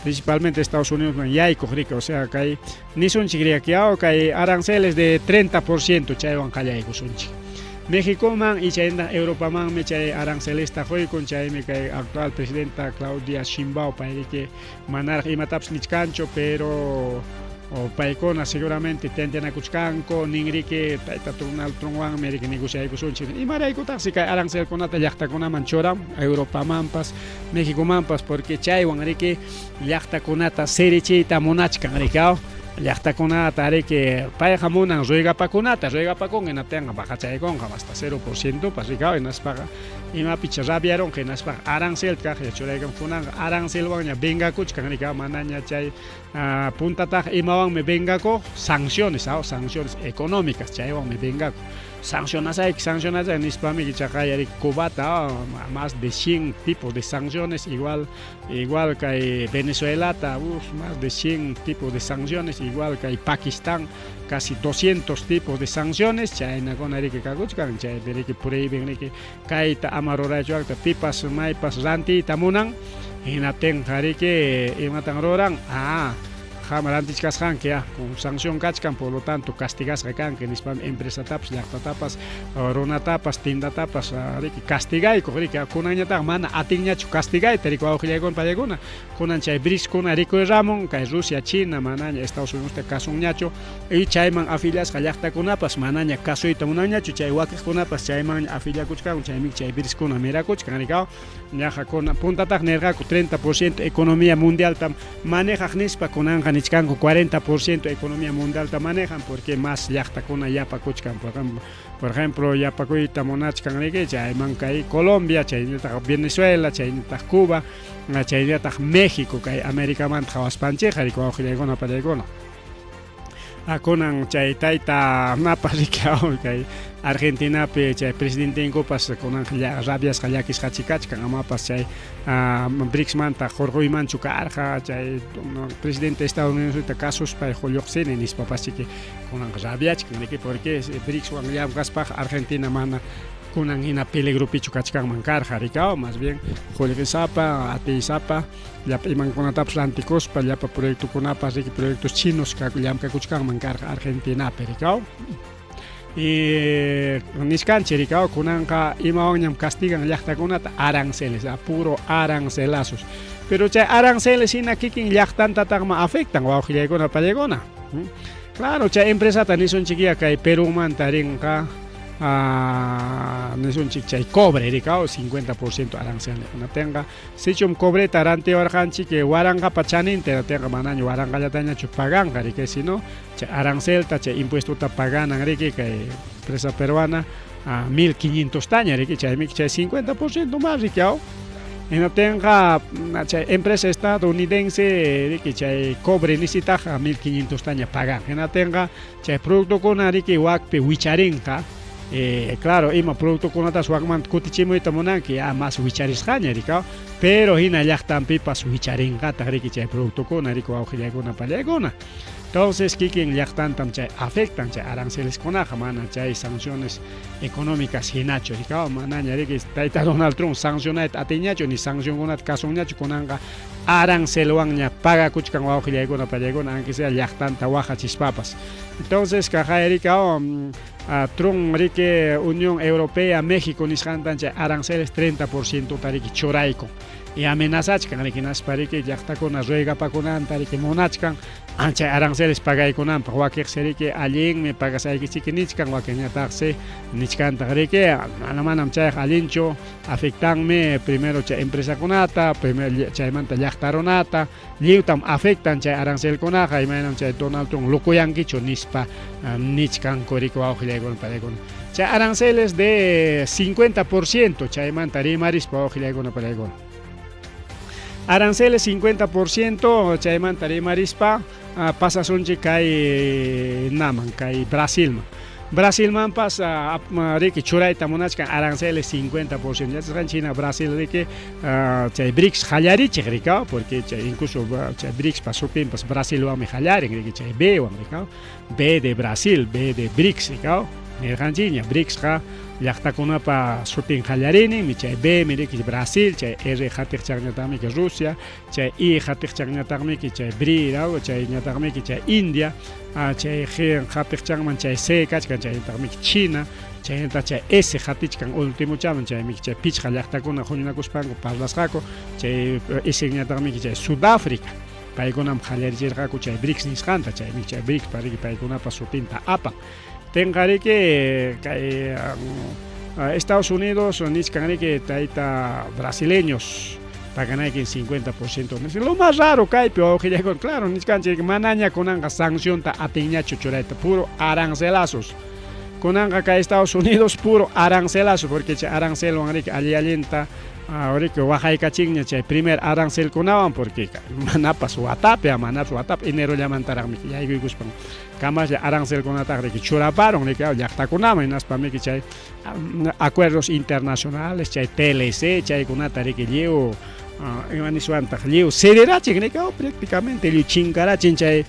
Principalmente Estados Unidos yaykuq riki, o sea, kay nisunchik riki, kay aranceles de 30% chaywan qallaykusunchik Méxicoman y chayna Europamanmi chay arancelesta quykun. Chaymi kay actual presidenta Claudia Sheinbaum pay riki manaraq imatapas nichkanchu, pero paykuna seguramente tentanakuchkanku ninriki tayta Donald Trumpwanmi riki negociaykusunchik. Imaraykutaqsi kay arancelkunata llaqtakunaman churan, Europamanpas, Méxicomanpas? Porque chaywan riki llaqtakunata sirichiyta munachkan riki, llaqtakunata riki payqa munan ruegapakunata, ruegapakun, hinaptinqa bajachaykunqa hasta 0% pas riki, hinaspaqa Imapicha rabiarunqa hinaspaqa arancelta kaqlla churaykamun kunanqa arancelwanña vengakuchkan riki manaña chay Puntataqa imawanmi vengakuq? Sanciones, sanciones económicas, chaywanmi vengakuq. Sancionasayki, sancionasayki nispami ichaqa riki Cubata más de 100 tipos de sanciones, igual igual kay Venezuelata, uf, más de 100 tipos de sanciones, igual kay Pakistán, casi 200 tipos de sanciones, chaynakuna riki kakuchkan, chaypi riki prohíben riki kayta ama ruraychuwakta pipas maypas rantiyta munan, hinaptinqa riki imatan ruran? Ah, qam rantichkasqanki ya, con sanción kachkan, por lo tanto castigasqa kanki nispami empresatapas, llaqtatapas, runatapas, tiendatapas riki castigaykuq riki, kunanñataq mana atinñachu castigayta riki wawqillaykuna pallaykuna, kunan chay BRICSkuna rikuyramun, kay Rusia, China manaña Estados Unidosta kasunñachu, y chayman afiliasqa llaqtakunapas manaña kasuyta munanñachu, chay wakiqkunapas chaymanña afiliakuchkanku, chaymi chay BRICSkuna mirakuchkan riki. Ñaqa kunan puntataq nirqaku 30% economía mundialtam manejaq nispa, kunanqa nichkanku 40% economía mundialta manejan, porque más llaqtakuna yapakuchkan, por ejemplo yapakuyta munachkan riki chayman kay Colombia, chaynataq Venezuela, chaynataq Cuba, chaynataq México, kay Americamanta qhawaspanchikqa riki wawqillaykuna pallaykuna. Kunan chay tayta napa riki kay Argentinapi chay presidentenkupas kunanqa rabiasqa llakisqachi kachkan, amapas chay BRICSmanta hurquymanchu karqa chay presidente Estados Unidosta kasuspay lluqsini nispapas chiki kunanqa rabiachkan riki, porque BRICSwan llamk'aspaqa Argentina mana kunan hina peligropichu kachkanman karqa riki, más bien qullqisapa, atiysapa, llapa imankunatapas rantikuspa, llapa proyectokunapas riki proyectos chinos llamkakuchkanman karqa Argentinapi riki. Y nichkanchik riki, kunanqa imawanñam castigan llaqtakunata? Aranceles, puro arancelazos. Pero chay aranceles hina kikin llaqtantataqma afectan wawqillaykuna pallaykuna. Claro, chay empresata nisunchikya kay Perumanta rinqa nisunchik chay cobre riki, 50% arancel niqtinqa, sichum cobreta rantiwarqanchik waranqapa chaninta, tinqa manaña waranqallatañachu paganqa riki, sino chay arancelta, chay impuestota paganan riki kay empresa peruana 1500 taña riki, chaymi chay 50% más riki. Hinaptinqa chay empresa estadounidense riki chay cobre nisitaqa 1500 taña pagan. Hinaptinqa chay productokuna riki wakpi wicharinqa. Claro, ima productokunatas wakmanta kutichimuyta munanki, ya más wicharisqaña riki, pero hina llaqtanpipas wicharinqataq riki chay productokuna riki wawqillaykuna pallaykuna. Entonces kikin llaqtantam chay afectan chay aranceleskunaqa, mana chay sanciones económicas hinachu riki, manaña riki tayta Donald Trump sancionayta atinñachu ni sancionkunata kasunñachu, kunanqa arancelwanña pagakuchkan wawqillaykuna pallaykuna, aunque sea llaqtanta waqachispapas. Entonces kaqay riki, Trump riki Unión Europea, México nisqantan chay aranceles 30% ta riki churaykun. Y amenazachkan riki, hinaspa riki llaqtakuna ruegapakunanta riki munachkan chay aranceles pagaykunanpaq, wakiqsi riki allinmi pagasaykichik nichkan, wakinñataqsi nichkantaq riki mana manam chayqa allinchu, afectanmi primero chay empresakunata, primero chaymanta llaqta runata, lliwtam afectan chay arancelkunaqa, imaynam chay Donald Trump locoyankichu nispa nichkanku riki wawqillaykuna pallaykuna. Chay aranceles de 50% chaymanta rimarispa wawqillaykuna pallaykuna. Aranceles 50% chaymanta rimarispa pasasunchik kay naman, kay Brasilman. Brasilmanpas riki churayta munachkan aranceles 50%. Yachasqanchik hina Brasil riki chay BRICS qallarichiq riki, porque chay incluso chay BRICSpa sutinpas Brasilwanmi qallarin riki, chay B wan riki, B de Brasil, B de BRICS riki. Nirqanchikña BRICSqa llaqtakunapa sutin qallarini, chay B mi riki Brasil, chay R qatiqchaqñataqmi Rusia, chay I qatiqchaqñataqmi chay BRI, chayñataqmi chay India, chay G qatiqchanman chay C kachkan, chaynataqmi China, chaynataq chay S qatichkan ultimochaman, chaymi chay pichqa llaqtakuna huñunakuspanku parlasqaku, chay S ñataqmi chay Sudáfrica. Paykunam qallarichirqaku chay BRICS nisqanta, chaymi chay BRICS riki paykunapa sutinta apan. Tinqa riki kay Estados Unidos nichkan riki tayta brasileños paganayki 50%. Lo más raro kaypi wawqillaykuna, claro, nichkanchik manaña kunanqa sancionta atinñachu churayta, puro arancelazos. Kunanqa kay Estados Unidos puro arancelazo, porque chay arancelwan riki alli allinta riki waqaykachinña chay primer arancelkunawan, porque manapas watapi, manapas watapi enerollamantaraqmi yaykuykuspan kamaslla arancelkunataqa riki churaparun riki llaqtakunaman, hinaspa miki chay acuerdos internacionales, chay TLC, chaykunata riki lliw ima niswantaq lliw cederachin riki, prácticamente lliw chinkarachin chay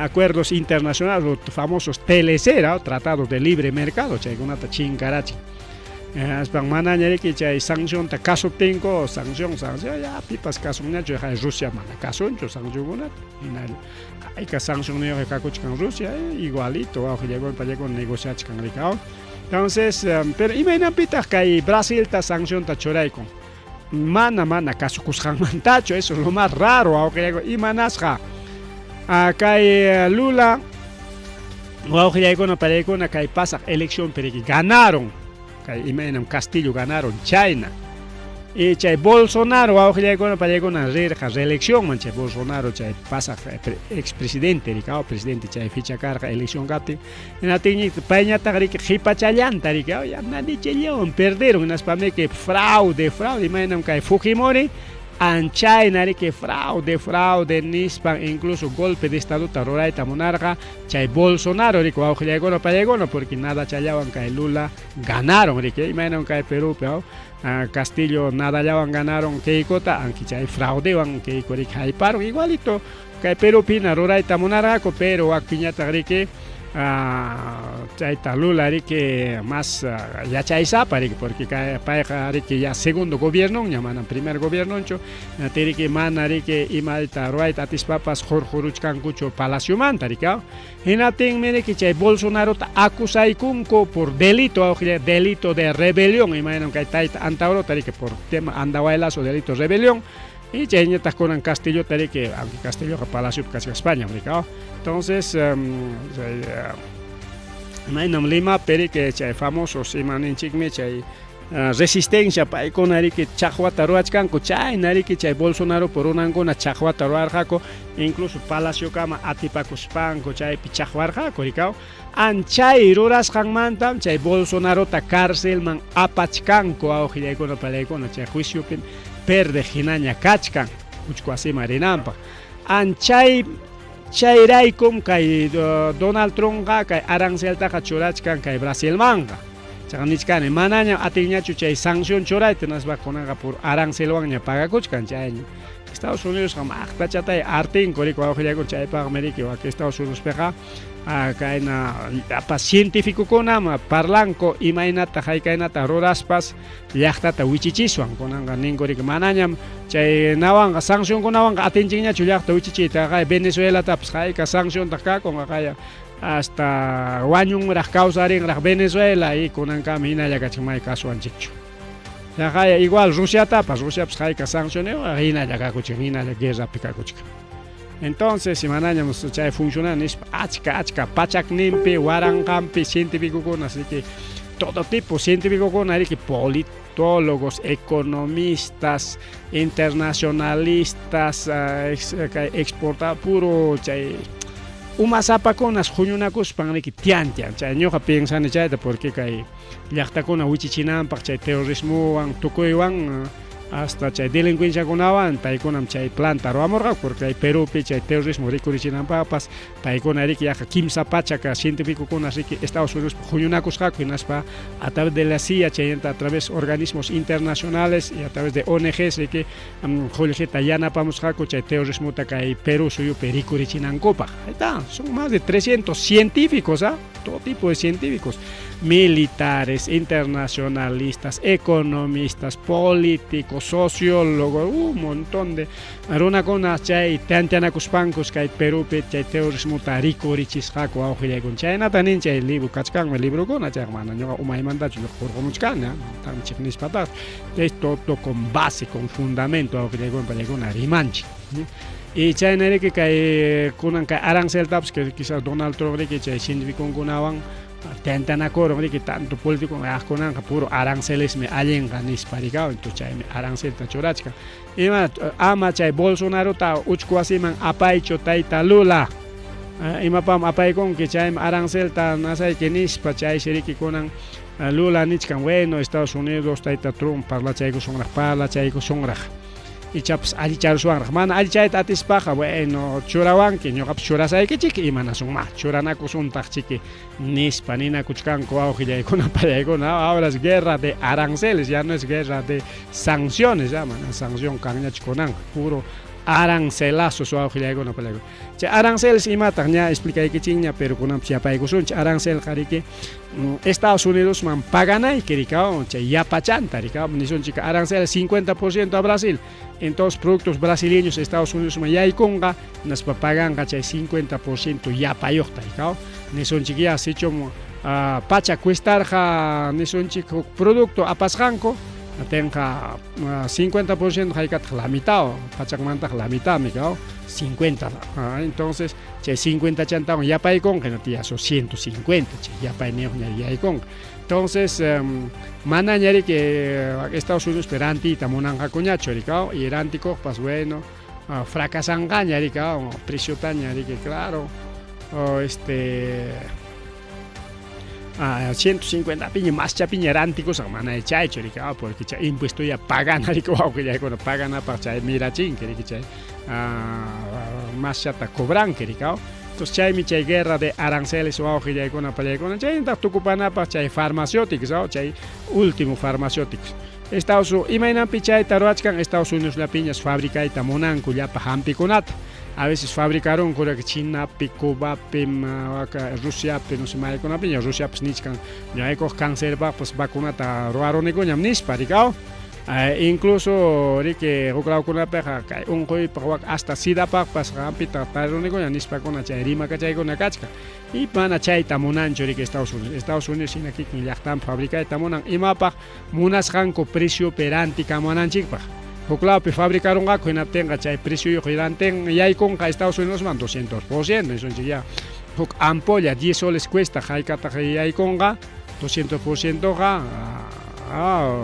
acuerdos internacionales, los famosos TLC, tratados de libre mercado, chaykunata chinkarachin. Aspan manaña riki chay sancionta kasuptinku, sanción, sanción, ya pipas kasunñachu, Rusia mana kasunchu sancionkunata, hinalla hayka sancionniyuq kakuchkan Rusia, igualito wawqillakuna payakuna negociachkan riki. Entonces, pero imaynanpitaq kay Brasilta sancionta churaykun? Mana kasukusqanmantachu, eso es lo más raro, wawqillakuna, imanasqa kay Lula wawqillaykuna payaykuna kay pasaq elección pero ganaron, kay imaynam Castillo ganaron chayna. Y chay Bolsonaro wawqillaykuna payaykuna rirqa reeleccionman, chay Bolsonaro chay pasaq expresidente riki, presidente chay ficha karqa elección kaptin, hinaptinmi payñataq riki qhipachallanta riki, ya nanichallawan perderon, hinaspamiki fraude, fraude, imaynam kay Fujimori anchayna riki fraude, fraude nispan incluso golpe de estadota rurayta munarqa chay Bolsonaro riki wawqillaykuna payaykuna, porque nada challawan kay Lula ganaron riki, imaynam kay Perúpi Castillo nadallawan ganaron Keikota, aunque chay fraudewan Keiko riki hayparon, igualito kay Perúpi hina rurayta munarqaku, pero wakpiñataq riki chayta Lula riki más yachaysapa riki, porque payqa riki ya segundo gobiernoña, manam primer gobiernonchu, riki mana riki imayta ruwayta atispapas hurquruchkankuchu palaciomanta riki. Hinaptinmi riki chay Bolsonarota acusaykunku por delito, delito de rebelión, imaynam kay tayta Antaurota riki por tema andahuaylazo, delito de rebelión. Y chayñataq kunan Castillota riki, aunque Castilloqa palaciopi kachka España riki. Entonces, imaynam Limapi riki chay famosos imaninchikmi chay resistencia paykuna riki chaqwata ruwachkanku, chayna riki chay Bolsonaropa runankuna chaqwata ruwarqaku, incluso palaciokama atipakuspanku chaypi chaqwarqaku riki. Anchay rurasqanmantam chay Bolsonarota carcelman apachkanku wawqillaykuna palaykuna, chay juiciopi perdeq hinaña kachkan uchku wasiman rinanpaq. Anchay chayraykum kay Donald Trumpqa kay aranceltaqa churachkan kay Brasilmanqa. Chaqa nichkani manaña atinñachu chay sanción churayta, hinaspa kunanqa por arancelwanña pagakuchkan chayña. Estados Unidosqa maqtachatay artinku riki wawqillaykuna, chaypaqmi riki wak Estados Unidospiqa kayna llapa cientificokuna parlanku imaynata haykaynata ruraspas llaqtata wichichiswan. Kunanqa ninku riki manañam chay nawanqa sancionkunawanqa atinchikñachu llaqta wichichiyta, qay Venezuelatapas hayka sanciontaq kakunqa, qaya hasta wañunraq kawsarinraq Venezuela y kunankama hinalla kachkan may kasuwanchikchu. Yaqaya igual Rusiatapas, Rusiapas hayka sancionewan hinalla kakuchkan, hinalla guerrapi kakuchkan. Entonces, si manañam chay funcionan nispa achka achka pachakninpi waranqanpi cientificokuna, así que todo tipo cientificokuna riki politólogos, economistas, internacionalistas, exporta puro chay umasapakunas huñunakuspan riki tiantian. Chay ñuqa piensani chayta, porque kay llaqtakuna wichichinanpaq chay terrorismowan tukuywan hasta chay delincuenciakunawan paykunam chay planta ruwamurqaku, porque kay Perúpi chay terrorismo rikurichinanpaqpas paykuna riki yaqa kimsa pachaka cientificokuna riki Estados Unidos huñunakusqaku, hinaspa a través de la CIA chaymanta a través organismos internacionales y a través de ONGs riki qullqita yanapamusqaku chay terrorismota kay Perú suyupi rikurichinankupaq. Ahí está, son más de 300 científicos, todo tipo de científicos, militares, internacionalistas, economistas, políticos, sociólogos, un montón de runakuna chay tantianakuspankus kay Perúpi chay terrorismota rikurichisqaku wawqillaykuna. Chaynata nin chay libro kachkanmi librokuna, chayqa mana ñuqa umaymantachu hurqumuchkani, tan chiqnispataq, es todo con base, con fundamento wawqillaykuna pallaykuna rimanchik. Y chayna riki kay kunan kay aranceltapas que quizás Donald Trump riki chay cientificokunawan tentanakuron riki tanto político kunanqa puro arancelesmi allinqa nispa riki, entonces chaymi arancelta churachkan. Ima ama chay Bolsonarota uchku wasiman apaychu tayta Lula. Imapam apaykunki chaymi arancelta nasayki nispa chaysi riki kunan Lula nichkan bueno Estados Unidos tayta Trump parlachaykusunraq parlachaykusunraq ichapas allicharuswanraq mana allichayta atispaqa bueno churawanki ñuqapas churasaykichik imanasunmá churanakusuntaq chiki nispa ninakuchkanku wawqillaykuna pallaykuna ahora es guerra de aranceles ya no es guerra de sanciones ya mana sanción kanñachu kunanqa puro arancelazos wawqillaykuna pallaykuna Chay aranceles imataq ña explicaykichikña, pero kunanpas yapaykusunchik. Arancelqa riki Estados Unidosman paganayki rikaw, chay yapachanta rikaw, nisunchik arancel 50% a Brasil. Entonces productos brasileños Estados Unidosman yaykunqa, hinaspa paganqa chay 50% yapayuqta rikaw. Nisunchik ya sichum pacha cuestarqa nisunchik huk producto apasqanku, atinqa 50% haykataq la mitad, pachakmantaq la mitad mikaw, 50. Entonces chay 50 chantawan yapaykunqa, hinaptin ya son 150 chay yapayniyuqña yaykunqa. Entonces manaña riki Estados Unidospi rantiyta munanqakuñachu rikaw, y rantikuqpas bueno fracasanqaña rikaw, preciotaña riki claro, este 150 piña maschapiña rantikusaq mana chaychu riki porque chay impuesto ya pagana riki wawqillaykuna paganapaq chay mirachinki riki chay maschata cobranki riki. Entonces chaymi chay guerra de aranceles wawqillaykuna pallaykuna chaynataq tukupanapaq chay farmacéuticos chay último farmacéuticos Estados Unidos imaynanpi chayta ruwachkan Estados Unidos llapiñas fabricayta munanku llapa hampikunata. A veces fabricarunku riki Chinapi, Cubapi, Rusiapi, no sé maykunapiña, Rusiapas nichkan ñuqaykuq cancerpaqpas vacunata ruwarunikuñam nispa rikaw. Incluso riki huk lawkunapiqa kay unquypaq wak hasta sidapaqpas hampita tarirunikuña nispakuna chay rimakachaykuna kachkan. Y mana chayta munanchu riki Estados Unidos. Estados Unidos hina kikin llaqtanpi fabricayta munan imapaq munasqanku preciopi rantikamunanchikpaq. Huk lawpi fabricarunqaku hinaptinqa chay precioyuq rantin yaykunqa Estados Unidosman 200%, nisunchik ya huk ampolla 10 soles cuesta haykataq yaykunqa 200%qa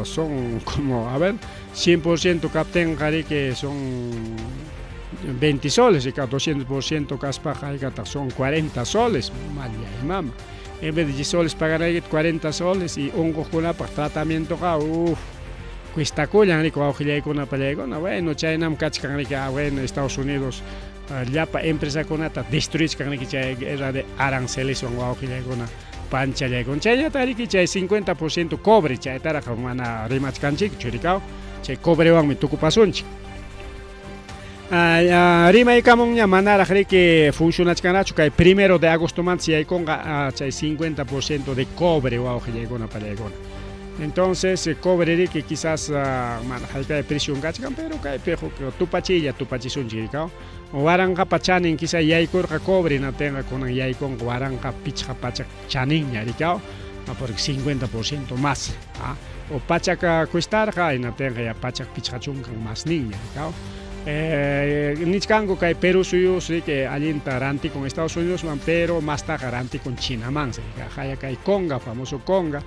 son como a ver 100% kaptinqa riki son 20 soles y 200% kaspaqa haykataq son 40 soles mallay mama. En vez de 10 soles paganaykita 40 soles y unquqkunapaq tratamientoqa uff cuestakullan riki wawqillaykuna pallaykuna. Bueno, chaynam kachkan riki bueno Estados Unidos llapa empresakunata destruichkan riki chay guerra de aranceleswan wawqillaykuna panchallaykuna. Chaynataq riki chay 50% cobre chaytaraq mana rimachkanchikchu rikaw, chay cobrewanmi tukupasunchik. Rimaykamunña manaraq riki funcionachkanachu kay 1 de agostomanta yaykunqa chay 50% de cobre wawqillaykuna pallaykuna. Entonces cobre riki quizás mana haykay precio kachkan, pero kaypi huk tupachilla tupachisunchik rikaw. Waranqapa chanin quizás yaykurqa cobre hinaptinqa kunan yaykunqa waranqa pichqa pachak chaninña rikaw, porque 50% más. O pachaka cuestarqa hinaptinqa ya pachak pichqa chunkan más ninña rikaw. Nichkanku kay Perú suyus riki allinta rantikun Estados Unidosman, pero mastaqa rantikun Chinaman haya kay Conga, famoso Conga,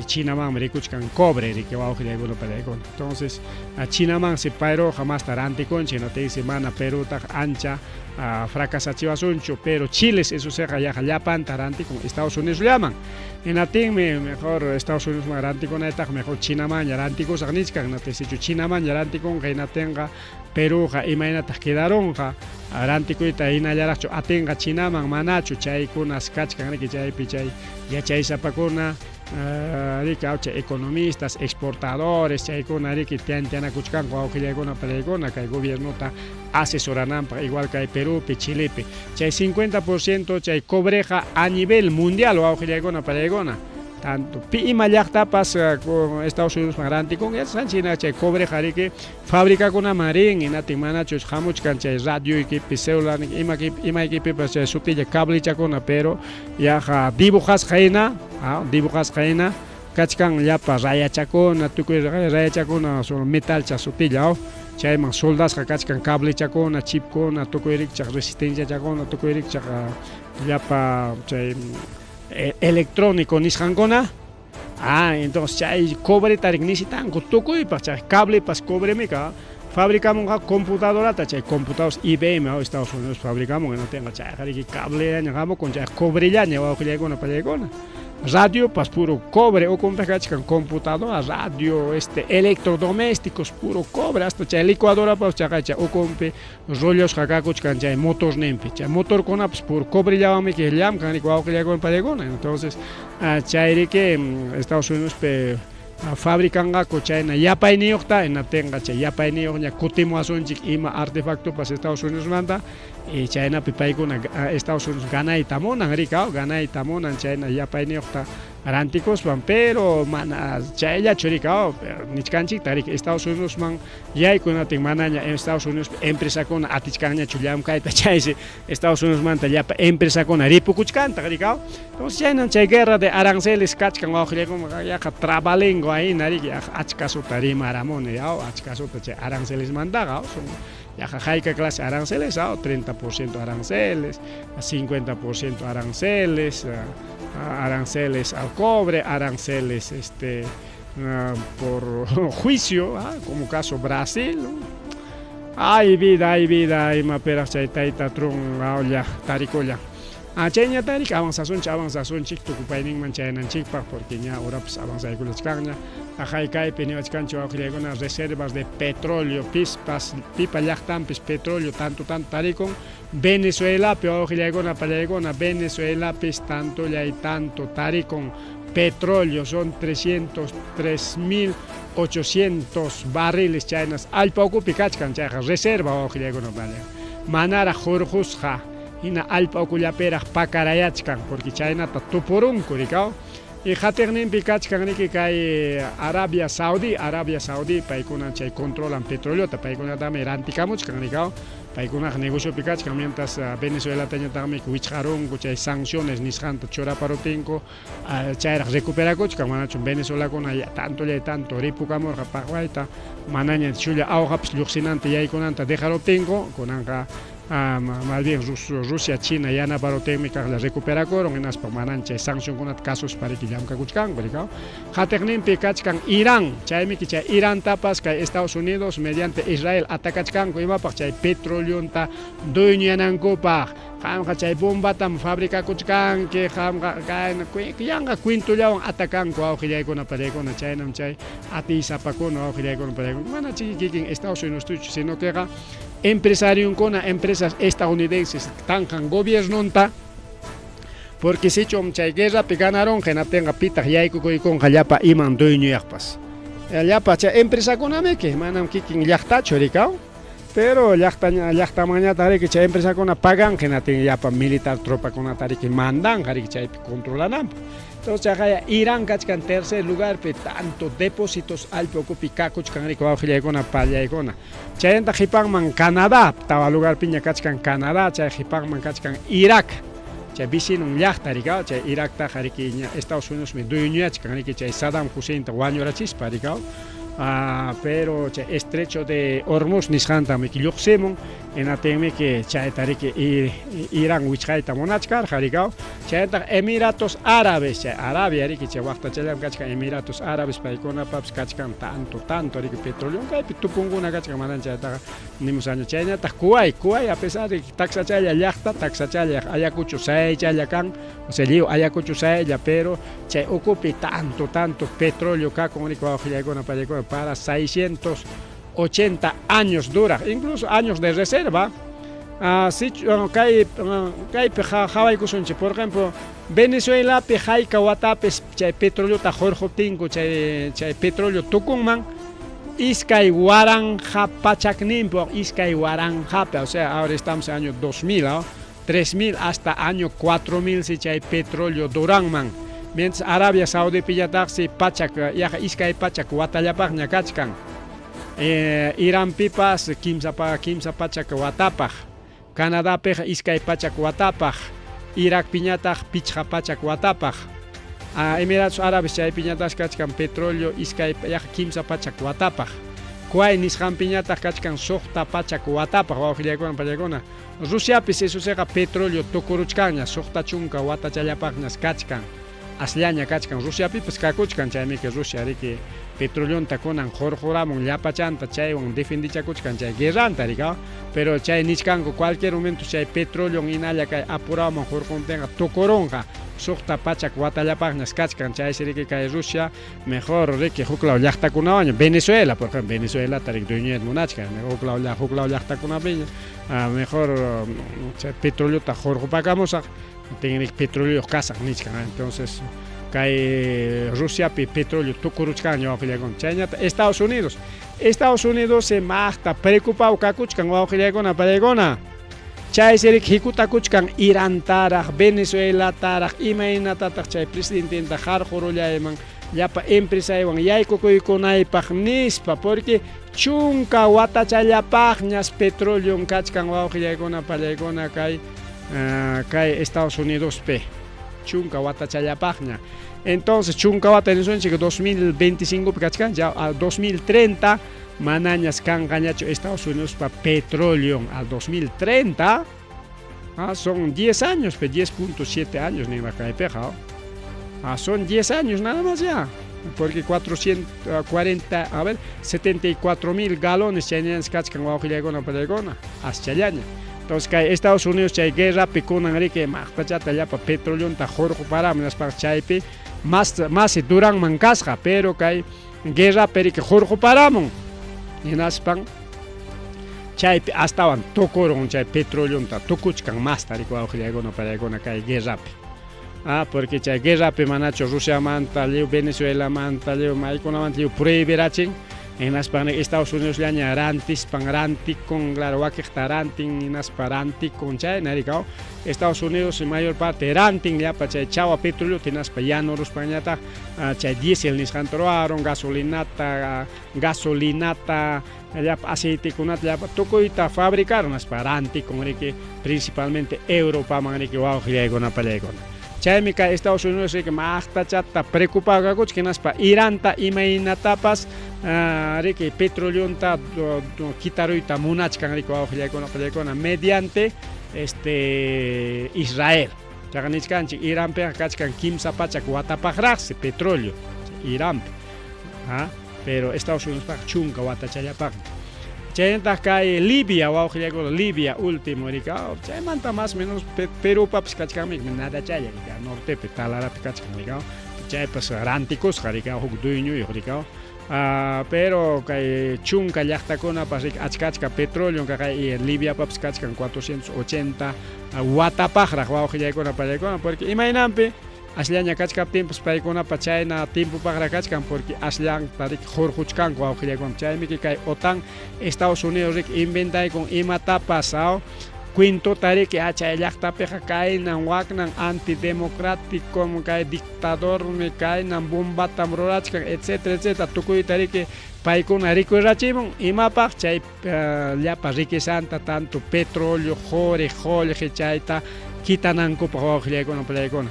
Chinamanmi rikuchkan cobre riki wawqillaykuna pallaykuna. Entonces Chinamansi Peruqa masta rantikunchik, hinaptinsi mana Perutaq ancha fracasachiwasunchu, pero Chiles eso siqa yaqa llapanta rantikun Estados Unidos llaman. Hinaptinmi mejor Estados Unidosman rantikunaytaqa mejor Chinamanña rantikusaq nichkan, hinaptin sichu Chinamanña rantikunqa hinaptinqa Peruqa imaynataq quedarunqa rantikuyta hinallaraqchu atinqa Chinaman manachu chaykunas kachkan riki chaypi chay yachaysapakuna riki chay economistas, exportadores chaykuna riki tanteanakuchkanku wawqillaykuna pallaykuna kay gobiernota asesorananpaq igual kay Perupi, Chilepi. Chay 50% chay cobreqa a nivel mundial wawqillaykuna pallaykuna. Tanto pi ima llaqtapas con Estados Unidosman rantikun yachasqanchik hina chay cobreqa riki fabricakunaman rin hinatin manachus hamuchkan chay radioykipi celular imaykipipas chay sutilla cablechakuna pero yaqa dibujasqa hina dibujasqa hina kachkan llapa rayachakuna tukuy rayachakuna solo metalcha sutilla chayman soldasqa kachkan cablechakuna chipkuna tukuy rikchaq resistenciachakuna tukuy rikchaq llapa chay electrónico nisqankuna. Entonces chay cobreta riki necesitanku tukuypaq chay cablepas cobremika Fabricamunqa computadorata chay computadores IBM Estados Unidos fabricamun hinaptinqa chayqa riki cablellaña hamukun chay cobrellaña wawqillaykuna pallaykuna. Radiopas puro cobre ukunpiq kachkan computadora, radio, este electrodomésticos puro cobre hasta chay licuadorapas chaqay chay ukunpi rollosqa kakuchkan chay motorninpi. Chay motorkunapas puro cobrellawanmi llamkan riki wawqillaykuna pallaykuna. Entonces chayriki Estados Unidospi fabricanqaku chayna yapayniyuqta hinaptinqa chay yapayniyuqña kutimuwasunchik ima artefactopas Estados Unidosmanta y chaynapi paykuna Estados Unidos ganayta munan riki ganayta munan chayna yapayniyuqta rantikuspan, pero mana chayllachu riki nichkanchikta riki Estados Unidosman yaykunatin manaña Estados Unidos empresakuna atichkanñachu llamkayta chaysi Estados Unidosmanta llapa empresakuna ripukuchkantaq riki. Entonces chaynan chay guerra de aranceles kachkan wawqillaykuna yaqa trabalengo ahina riki achkasuta rimaramuni achkasuta chay arancelesmantaqa son yaqa hayka clase aranceles 30% aranceles, 50% aranceles, aranceles al cobre, aranceles por juicio, como caso Brasil. Ay vida, imapiraq chay tayta Trump olla tarikulla. Chayña tarik avanzasunchik, avanzasunchik tukupayninman chayananchikpaq porque ña urapas avanzaykullachkanña. Haykaypi niwachkanchik wawqillaykuna reservas de petróleo, pispas, pipa llaqtanpis petróleo tanto tanto tarikun. Venezuelapi wawqillaykuna pallaykuna Venezuelapis tantollay tanto tarikun petróleo, son 303.800 barriles chaynas allpa ukupi kachkan chayqa reserva wawqillaykuna pallay. Manaraq hurqusqa hina allpa ukullapiraq pakarayachkan porque chaynata tupurunku rikaw. Y qatiqninpi kachkan riki kay Arabia Saudí, Arabia Saudí paykuna chay controlan petroleota, paykunatami rantikamuchkan rikaw. Paykunaqa negociopi kachkan mientras Venezuelatañataqmi wichqarunku chay sanciones nisqanta churaparuptinku chayraq recuperakuchkan manachu Venezuelakuna tantollay tanto ripukamurqa paqwayta manaña chulla awqapas lluqsinanta yaykunanta dejaruptinku kunanqa más bien Rusia, China yanaparuptinmi kaqlla recuperakurun hinaspa manan chay sancionkunata kasuspa riki llamkakuchkanku rikaw. Qatiqninpi kachkan Irán, chaymiki chay Irantapas kay Estados Unidos mediante Israel atakachkanku imapaq chay petroleonta dueñanankupaq. Qamqa chay bombatam fabricakuchkanki, qamqa kayna yanqa cuentollawan atakanku wawqillaykuna pallaykuna chaynam chay atiysapakuna wawqillaykuna pallaykuna. Mana chay kikin Estados Unidos sino queqa empresarionkuna, empresas estadounidenses tanqan gobiernonta porque sichum chay guerrapi ganaronqa hinaptinqa pitaq yaykukuykunqa llapa iman dueñoyaqpas. Llapa chay empresakunamiki manam kikin llaqtachu rikaw. Pero llaqtamanñataq riki chay empresakuna paganqa hinaptin llapa militar tropakunata riki mandanqa riki chaypi controlananpaq. Entonces chaqaya Irán kachkan tercer lugarpi tanto depósitos allpa ukupi kakuchkan riki wawqillaykuna pallaykuna. Chaymanta qhipanman Canadá, tawa lugarpiña kachkan Canadá, chay qhipanman kachkan Irak. Chay vecinon llaqta rikaw, chay Iraktaqa riki ña Estados Unidosmi dueñoyachkan riki chay Saddam Husseinta wañurachispa rikaw. Pero chay estrecho de Hormuz nisqantam riki lluqsimun hinaptinmi chayta riki Irán wichqayta munachkarqa rikaw. Chaytaq Emiratos Árabes, chay Arabia riki chay waqtachallam kachkan Emiratos Árabes paykunapapas kachkan tanto tanto riki petróleo kaypi tupunkuna kachkan manan chaytaqa nimusaña. Chaynataq Kuwait, Kuwait a pesar de que taksachalla llaqta, taksachalla Ayacucho saychalla kan, o sea lliw Ayacucho saylla, pero chay ukupi tanto tanto petróleo kakun riki wawqillaykuna pallaykuna para 680 años dura, incluso años de reserva. Kaypi qhawaykusunchik, por ejemplo, Venezuelapi hayka watapis chay petroleota hurquptinku chay petróleo tukunman iskay waranqa pachakninpi, iskay waranqapi, o sea, ahora estamos en año 2000, ¿no? 3000 hasta año 4000 si chay petróleo duranman. Mientras Arabia Saudí pillataqsi pachak yaqa iskay pachak watallapaqña kachkan. Iranpipas kimsa pachak watapaq, Canadapiqa iskay pachak watapaq, Irakpiñataq pichqa pachak watapaq. Emiratos Árabes chaypiñataq kachkan petróleo iskay yaqa kimsa pachak watapaq. Kuwait nisqanpiñataq kachkan suqta pachak watapaq wawqillaykuna pallaykuna. Rusiapis isusiqa petróleo tukuruchkanña suqta chunka watachallapaqñas kachkan. Asllaña kachkan Rusiapipas kakuchkan chaymiki Rusia riki petroleonta kunan hurquramun llapachanta chaywan defendichakuchkan chay guerranta rika pero chay nichkanku cualquier momento chay petroleon hinalla kay apuraman hurquntinqa tukurunqa suqta pachak watallapaqñas kachkan chaysi riki kay Rusia mejor riki huklaw llaqtakunawanña Venezuela por ejemplo Venezuelata riki dueñoyta munachkan huklaw huklaw llaqtakunapiña mejor chay petroleota hurqupakamusaq Tinrik petróleo kasaq nichkan. Entonces, kay Rusiapi petróleo tukuruchkanña wawqillaykuna. Chayñata Estados Unidos. Estados Unidos se maqta preocupado kakuchkan wawqillaykuna pallaykuna. Chaysi riki hikutakuchkan Irantaraq, Venezuelataraq, imaynatataq chay presidententa harqurullayman llapa empresaywan yaykukuykunaypaq nispa, porque chunka watachallapaqñas petroleon kachkan wawqillaykuna pallaykuna kay kay Estados Unidospi chunka watachallapaqña. Entonces chunka wata nisunchik 2025 pi kachkan ya al 2030 manañas kanqañachu Estados Unidospa petroleon al 2030. Ah, son 10 años, pe 10.7 años ninraq kaypiqa. Ah, son 10 años nada más ya. Porque 440, a ver, 74 mil galones chayñañas kachkan wawqillaykuna pallaykuna, aschallaña. Entonces kay Estados Unidos chay guerrapi kunan riki maqtachata llapa petroleonta hurquparamun nispaqa chaypi más más duranman kasqa, pero kay guerrapi riki hurquparamun. Hinaspan chaypi astawan tukurun chay petroleonta tukuchkan masta riki wawqillaykuna pallaykuna kay guerrapi. Ah, porque chay guerrapi manachu Rusiamanta, lliw Venezuelamanta, lliw maykunamanta lliw prohibirachin. Hinaspan Estados Unidos llaña rantispan rantikun, claro, wakiqta rantin, hinaspa rantikun chayna rikaw. Estados Unidos mayor parte rantin llapa chay chawa petroleota hinaspa yanuruspañataq chay diésel nisqanta ruwarun, gasolinata, gasolinata, llapa aceitekunata, llapa tukuyta fabricaron, hinaspa rantikun riki principalmente Europaman riki wawqillaykuna pallaykuna. Chaymi kay Estados Unidos riki maqtachata preocupado kakuchka hinaspa Iranta imaynatapas riki petroleonta kitaruyta munachkan riki wawqillaykuna pallaykuna mediante este Israel. Chaqa nichkanchik Iranpiqa kachkan 300 watapaqraqsi petróleo Iranpi. Ah, pero Estados Unidospaqa chunka watachallapaqmi. Chaynataq kay Libia wawqillaykuna Libia último rika chaymanta más menos Perupapis kachkanmi nadachalla rika nortepi Talarapi kachkan rika chaypas rantikusqa rika huk dueñoyuq rika pero kay chunka llaqtakunapas rika achka achka petróleo kay Libiapapas kachkan 480 watapaqraq wawqillaykuna pallaykuna porque imaynanpi asllaña kachkaptinpas paykunapa chayna tiempopaqraq kachkan porque asllanta riki hurquchkanku wawqillaykuna chaymi kay OTAN Estados Unidos riki inventaykun imatapas cuentota riki chay llaqtapiqa kaynan waknan antidemocrático kay dictadormi kaynan bombatam rurachkan etcétera etcétera tukuyta riki paykuna rikurachimun imapaq chay llapa riquezanta tanto petróleo quri qullqi chayta kitanankupaq wawqillaykuna pallaykuna.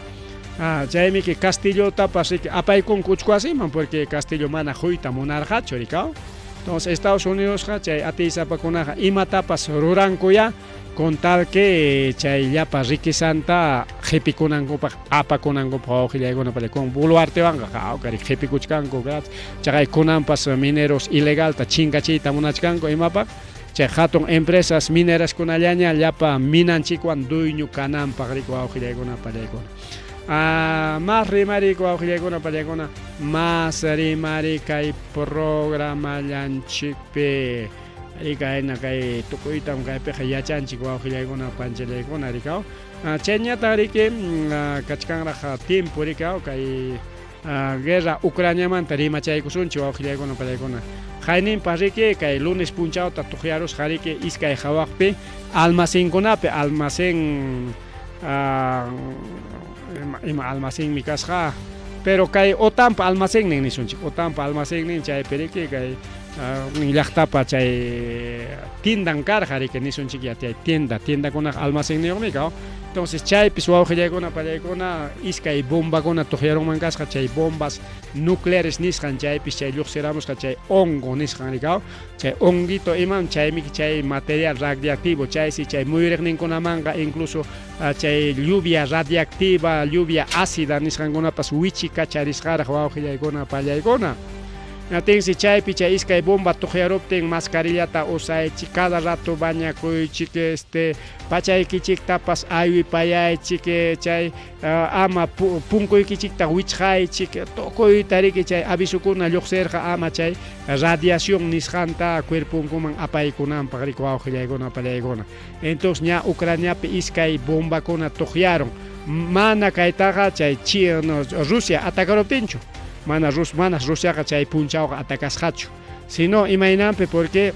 Ah, chaymi que Castillotapas riki apaykunku uchku wasiman porque Castillo mana quyta munarqachu rikaw. Entonces Estados Unidosqa chay atiysapakunaqa imatapas rurankuya con tal que chay llapa riquezanta qhipikunankupaq apakunankupaq wawqillaykuna con Boluartewanqa hawka riki qhipikuchkanku chaqay kunanpas mineros ilegalta chinkachiyta munachkanku imapaq chay hatun empresas mineraskunallaña llapa minanchikwan dueño kananpaq riki wawqillaykuna pallaykuna. Más rimari wawqillaykuna pallaykuna más rimari kay programallanchikpi rikayna kay tukuytam kaypiqa yachanchik wawqillaykuna panchallaykuna rikaw. Chayñataq riki kachkanraq tiempo rikaw kay guerra Ucraniamanta rimachaykusunchik wawqillaykuna pallaykuna. Qayninpaq riki kay lunes punchawta tuqyarusqa riki iskay hawaqpi almacenkunapi almacén ima almacenmi kasqa pero kay OTANpa almacennin nisunchik OTANpa almacennin chaypi riki kay Llaqtapa chay tiendan karqa riki nisunchik ya chay tienda, tiendakunaqa almacenniyuqmi kaw. Entonces chaypis wawqillaykuna pallaykuna iskay bombakuna tuqyarunman kasqa chay bombas nucleares nisqan chaypis chay lluqsiramusqa chay hongo nisqan rikaw. Chay honguito imam chaymi chay material radiactivo chaysi chay muyuriqninkunamanqa incluso chay lluvia radiactiva, lluvia ácida nisqankunapas wichikacharisqaraq wawqillaykuna pallaykuna. Natinsi chaypi chay iskay bomba tuqyaruptin mascarillata usaychik, cada rato bañakuychik, este pachaykichiktapas aywipayaychik, chay ama punkuykichikta wichqaychik, tukuyta riki chay avisokuna lluqsirqa ama chay radiación nisqanta cuerponkuman apaykunanpaq riki wawqillaykuna pallaykuna. Entonces ña Ucraniapi iskay bombakuna tuqyarun. Mana kaytaqa chay Rusia atacaruptinchu. Mana Rus manas Rusiaqa chay punchawqa atacasqachu. Sino imaynanpi porque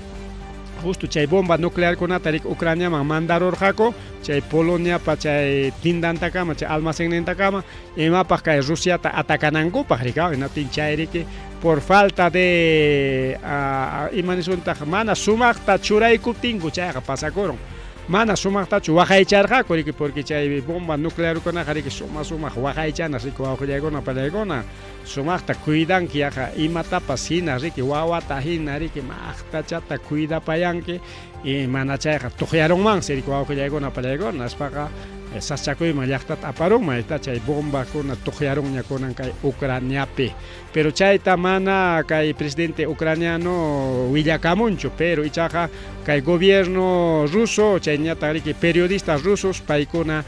justo chay bomba nuclearkunata riki Ucraniaman mandarurqaku chay Poloniapa chay tindantakama chay almacennintakama imapaq kay Rusiata atacanankupaq riki hinaptin chay riki por falta de ima nisuntaq mana sumaqta churaykuptinku chayqa pasakurun. Mana sumaqtachu waqaycharqaku riki porque chay bomba nuclearkunaqa riki suma sumaq waqaychanas riki wawqillaykuna pallaykuna sumaqta cuidanki yaqa imatapas hina riki wawata hina riki maqtachata cuidapayanki y mana chayqa tuqyarunmansi riki wawqillaykuna pallaykuna aspaqa sasachakuyman llaqtata aparunman esta chay bombakuna tuqyarunña kunan kay Ucraniapi. Pero chayta mana kay presidente ucraniano willakamunchu, pero ichaqa kay gobierno ruso chayñataq riki periodistas rusos paykuna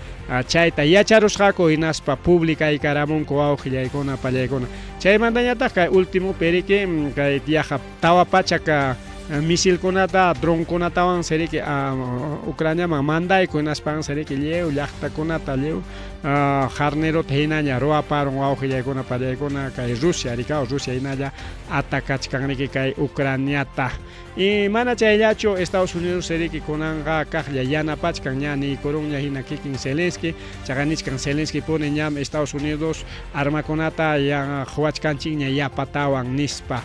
chayta yacharusqaku hinaspa publicaykaramunku wawqillaykuna pallaykuna. Chaymantañataq kay último periki kay yaqa 400 misilkunata dronkunatawan riki Ucraniaman mandayku hinaspan riki lliw llaqtakunata lliw jarnerota hinaña ruwaparun wawqillaykuna pallaykuna kay Rusia rikaw Rusia hinalla atacachkan riki kay Ucraniata. Y mana chayllachu Estados Unidos riki kunanqa kaqlla yanapachkan ña niykurunña hina kikin Zelensky, chaqa nichkan Zelensky puni ñam Estados Unidos armakunata ya quwachkanchikña yapatawan nispa.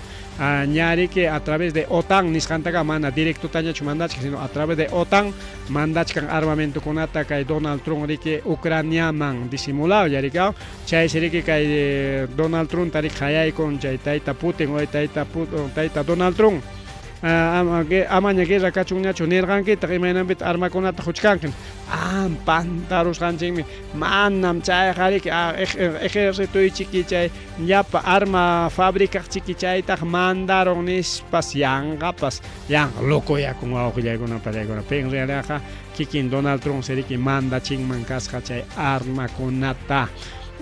Ña riki a través de OTAN nisqantaqa mana directotañachu mandachkan, sino a través de OTAN mandachkan armamentokunata kay Donald Trump riki Ucraniaman disimulado ya rikaw, chaysi riki kay Donald Trump riki qayaykun chay tayta Putin o tayta tayta Donald Trump amaña guerra kachunñachu nirqankitaq imaynanpitaq armakunata quchkanki pantarusqanchikmi manam chayqa riki ejércitoychiki chay llapa arma fabricaqchiki chaytaq mandaron nispas yanqapas yanqa locoyakun wawqillaykuna pallaykuna pero en realidadqa kikin Donald Trump riki mandachinman kasqa chay armakunata.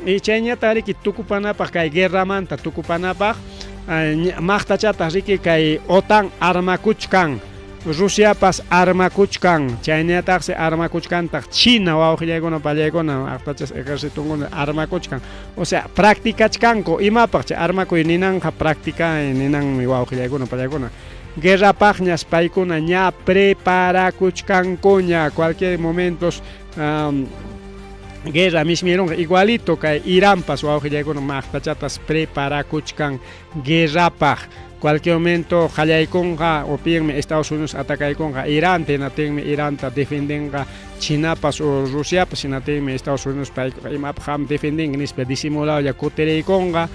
Y chayñataq riki tukupanapaq kay guerramanta tukupanapaq maqtachataq riki kay OTAN armakuchkan, Rusiapas armakuchkan, chayñataqsi armakuchkantaq China wawqillaykuna pallaykuna aqtachas ejercitonkuna armakuchkan, o sea practicachkanku imapaq chay armakuy ninanqa practica ninanmi wawqillaykuna pallaykuna. Guerrapaqñas paykuna ña preparakuchkankuña cualquier momentos guerra mismirunqa igualito kay Iranpas wawqillaykuna maqtachatas preparakuchkan guerrapaq. Cualquier momento qallaykunqa o pinmi Estados Unidos atacaykunqa Irán, hinaptinmi Iranta defendenqa Chinapas o Rusiapas, hinaptinmi Estados Unidos payqa imapaq qam defendenki nispa disimuladolla kutiriykunqa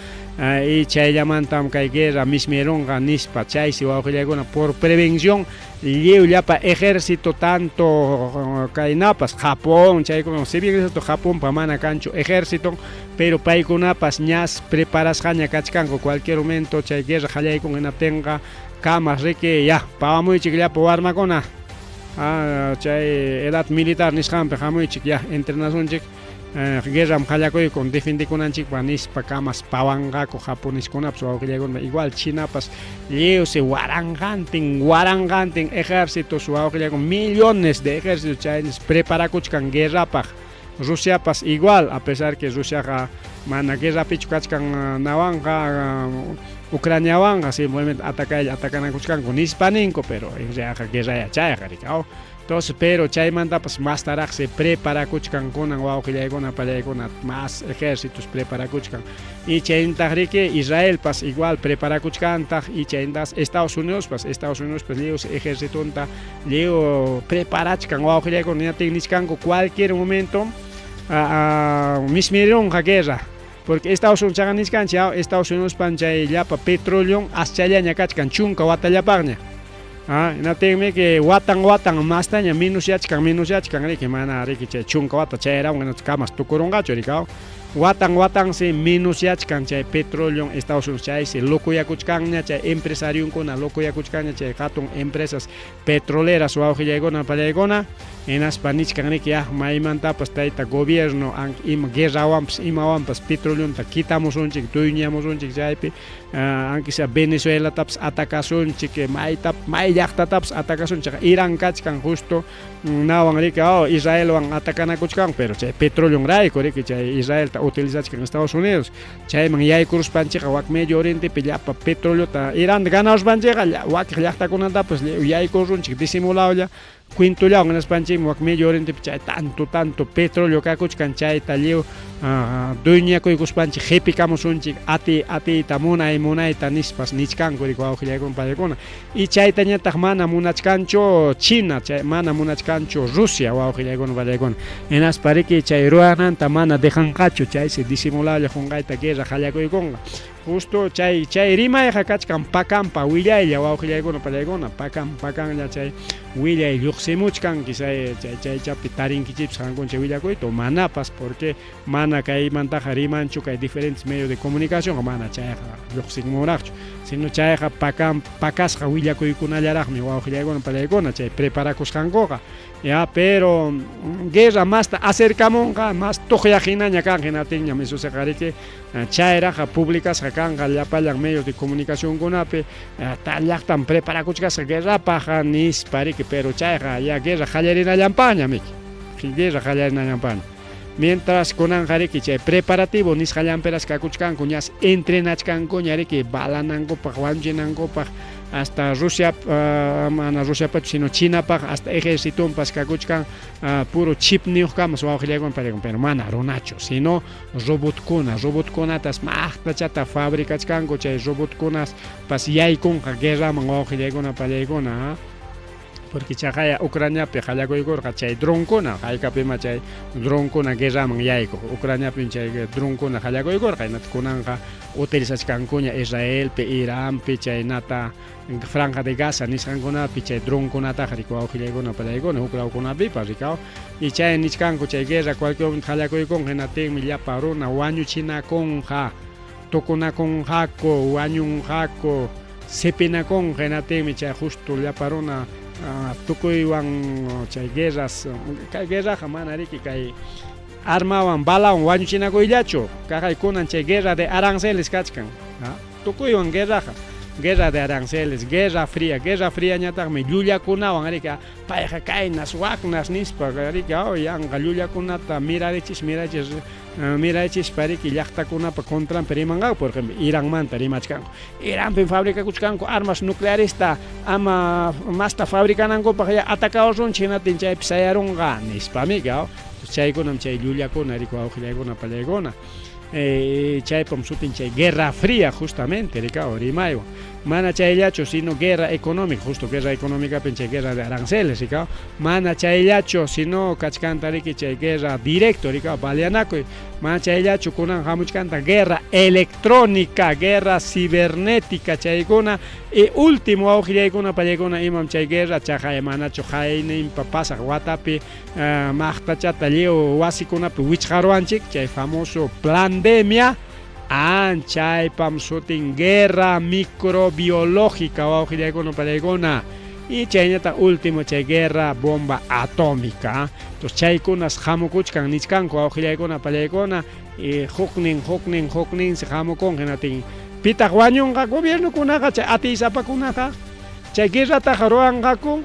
y chayllamantam kay guerra mismirunqa nispa. Chaysi wawqillaykuna por prevención lliw llapa ejército tanto kaynapas Japón chaykuna, si bien es cierto Japonpa mana kanchu ejército, pero paykunapas ñas preparasqaña kachkanku cualquier momento chay guerra qallaykun hinaptinqa kamas riki ya pawamuychik llapa warmakuna chay edad militar nisqanpi hamuychik ya entrenasunchik guerram qallakuykun defendikunanchikpaq nispa kamas pawanqaku japoneskunapas wawqillaykuna igual Chinapas lliwsi waranqantin waranqantin ejércitos wawqillaykuna millones de ejércitos chaynas preparakuchkan guerrapaq. Rusiapas igual, a pesar que Rusiaqa mana guerrapichu kachkan nawanqa Ucraniawanqa simplemente atacaylla atacanakuchkanku nispa ninku, pero en realidadqa guerraya chayqa riki. Aw? Entonces, pero chaymantapas mastaraqsi preparakuchkan kunan wawqillaykuna pallaykuna más ejércitos preparakuchkan. Y chaynataq riki Israelpas igual preparakuchkantaq y chaynataq Estados Unidospas, Estados Unidospas lliw ejercitonta lliw preparachkan wawqillaykuna hinaptin nichkanku cualquier momento mismirirunqa guerra. Porque Estados Unidos chaqa nichkanchik, Estados Unidospan chay llapa petroleon aschallaña kachkan chunka watallapaqña. Ah, hinaptinmi que watan watan mastaña minusyachkan minusyachkan riki mana riki chay chunka wata chayaramun kamas tukurunqachu riki watan watansi minusyachkan chay petroleon Estados Unidos chaysi locoyakuchkanña chay empresarionkuna locoyakuchkanña chay hatun empresas petroleras wawqillaykuna pallaykuna hinaspa nichkan riki ah maymantapas tayta gobierno ima guerrawanpas imawanpas petroleonta kitamusunchik dueñamusunchik chaypi aunque sea Venezuelatapas atacasunchik mayta may llaqtatapas atacasunchik Irán kachkan justo nawan riki oh, Israelwan atacanakuchkan pero chay petroleonrayku riki chay Israelta utilizachkan Estados Unidos chayman yaykuruspanchikqa wak Medio Orientepi llapa petroleota Irán ganaruspanchikqa wakiq llaqtakunatapas yaykurunchik disimuladolla Cuentollawan hinaspanchikmi wak Medio Orientepi chay tanto tanto petróleo kakuchkan chayta lliw dueñakuykuspanchik qipikamusunchik ati atiyta munay munayta nispas nichkanku riki wawqillaykuna paykuna y chaytañataq mana munachkanchu China chay mana munachkanchu Rusia wawqillaykuna paykuna hinaspa riki chay rurananta mana dejanqachu chaysi disimulable qunqayta guerra qallakuykunqa. Justo chay chay rimayqa kachkan pakanpa willaylla wawqillaykuna pallaykuna pakan pakanlla chay willay lluqsimuchkan quizá chay chaychapi tarinkichikpas qankuna chay willakuyta o manapas porque mana kaymantaqa rimanchu kay diferentes medios de comunicacionqa mana chayqa lluqsimunraqchu sino chayqa pakan pakasqa willakuykunallaraqmi wawqillaykuna pallaykuna chay preparakusqankuqa. Ya, pero guerra masta acercamunqa mas tuqyaq hinaña kanqa hinaptinñam Jesusqa riki Chayraqqa publicasqa kanqa llapallan medios de comunicacionkunapi, tal llaqtam preparakuchkasqa guerrapaq nispa riki, pero chayqa ya guerra qallarinallanpaqñam riki, guerra qallarinallanpaqñam. Mientras kunanqa riki chay preparativo nisqallanpiras kakuchkanku, ñas entrenachkankuña riki balanankupaq, wañuchinankupaq, hasta Rusia, mana Rusiapachu sino Chinapaq hasta ejercitonpas kakuchkan puro chipniyuqkamas wawqillaykuna paykuna, pero mana runachu, sino robotkuna, robotkunatas maqtachata fabricachkanku, chay robotkunas pas yaykunqa guerraman wawqillaykuna pallaykuna, porque chaqaya Ucraniapi qallakuykurqa chay dronkuna, haykapima chay dronkuna guerraman yaykuq, Ucraniapim chay dronkuna qallakuykurqa, hinata kunanqa utilizachkankuña Israelpi, Iranpi, chaynata Franja de Gaza nisqankunapi chay dronkunataqa riki wawqillaykuna pallaykuna huk lawkunapipas rikaw y chay nichkanku chay guerra cualquier momento qallakuykunqa hinaptinmi llapa runa wañuchinakunqa tukunakunqaku wañunqaku sipinakunqa hinaptinmi chay justo llapa runa tukuywan chay guerras kay guerraqa mana riki kay armawan balawan wañuchinakuyllachu kaqay kunan chay guerra de aranceles kachkan tukuywan guerraqa guerra de aranceles, guerra fría, guerra fríañataqmi llullakunawan riki payqa kaynas waknas nispa riki yanqa llullakunata mirarichis mirachis mirachispa riki llaqtakunapa contranpi rimanqaku, por ejemplo Iranmanta rimachkanku, Iranpim fabricakuchkanku armas nuclearesta ama masta fabricanankupaq ya atacawasunchik hinaptin chaypi sayarunqa nispa miki chaykunam chay llullakuna riki wawqillaykuna pallaykuna. Chaypam sutin chay guerra fría justamente rikaw rimaywan mana chayllachu sino guerra económica justo guerra económicapim chay guerra de aranceles rikaw mana chayllachu sino kachkanta riki chay guerra directo rikaw baleanakuy mana chayllachu kunan hamuchkanta guerra electrónica guerra cibernética chaykuna y último wawqillaykuna pallaykuna imam chay guerra chaqay manachu qayninpa pasaq watapi maqtachata lliw wasikunapi wichqaruwanchik chay famoso pandemia chaypam sutin guerra microbiológica wawqillaykuna pallaykuna y chayñataq último chay guerra bomba atómica entonces chaykunas hamukuchkan nichkanku wawqillaykuna pallaykuna y huknin huknin hukninsi hamukun hinaptin pitaq wañunqa gobiernokunaqa chay atiysapakunaqa chay guerrataqa ruwanqaku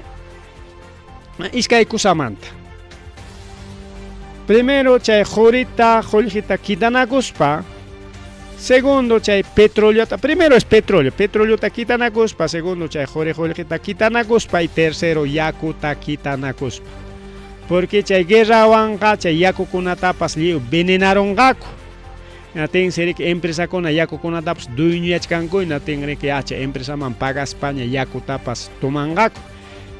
iskay kusamanta. Primero chay qurita qullqita kitanakuspa Segundo, chay petroleota, primero es petróleo, petroleota kitanakuspa, segundo, chay quri qullqita kitanakuspa y tercero, yakuta kitanakuspa. Porque chay guerrawanqa chay yakukunatapas lliw venenarunqaku. Hinaptinsi riki empresakuna yakukunatapas dueñoyachkanku, hinaptin riki chay empresaman pagaspaña yakutapas tomanqaku.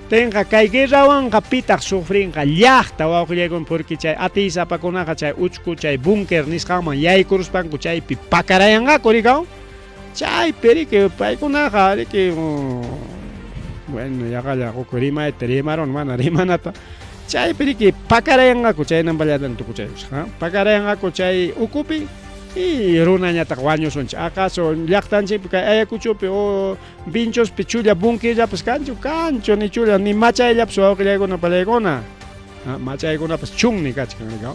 Tenqa kay guerrawanqa pitaq sufrinqa llaqta wawqillaykuna, porque chay atiysapakunaqa chay uchku chay búnker nisqanman yaykuruspanku chaypi pakarayanqaku rikaw. Chaypi riki paykunaqa riki bueno yaqalla huk rimayta rimarun mana rimanata. Chaypi riki pakarayanqaku chaynampallatan tukuchaykusqa. Pakarayanqaku chay ukupi y runañataq wañusunchik. Acaso llaqtanchikpi kay Ayacuchopi o Vinchospi chulla bunquellapas kanchu, kanchu ni chulla ni machayllapas wawqillaykuna pallaykuna. Machaykunapas chunni kachkan rikaw.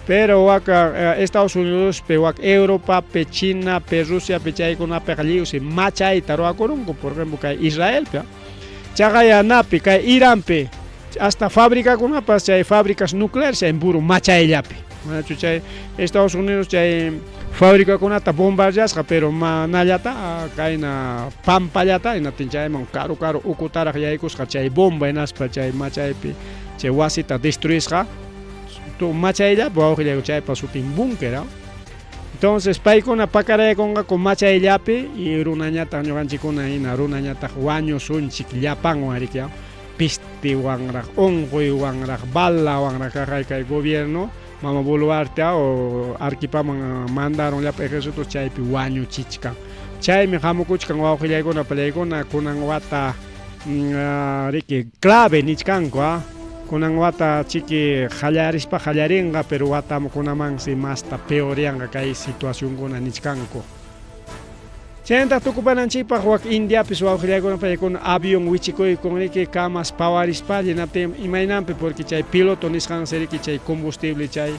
Pero waka Estados Unidospi, wak Europapi, Chinapi, Rusiapi chaykunapiqa lliwsi machayta ruwakurunku, por ejemplo kay Israelpi, chaqayanapi, kay Iranpi, hasta fabricakunapas chay fábricas nucleares chay puro machayllapi. Manachu chay Estados Unidos chay fabricakunata bombardeasqa, pero manallata kayna pampallata hinaptin chayman karu karu ukutaraq yaykusqa chay bomba hinaspa chay machaypi chay wasita destruisqa machayllapi wawqillayku chaypa sutin búnker. Entonces paykuna pakarayakunqaku machayllapi y runañataq ñuqanchikkuna hina runañataq wañusunchik llapanwan riki pistiwanraq, unquywanraq, balawanraq kaqay kay gobierno Mama Boluarte o Arequipaman mandaron llapa ejército chaypi wañuchichkan. Chaymi hamukuchkan wawqillaykuna pallaykuna kunan wata riki clave nichkanku kunan wata chiki qallarispa qallarinqa, pero watakunamansi masta peorianqa kay situacionkuna nichkanku. Chaynataq tukupananchikpaq wak Indiapis wawqillaykuna pallaykuna avión wichikuykun riki kamas pawarispa hinaptin imaynanpi, porque chay piloto nisqansi riki chay combustible chay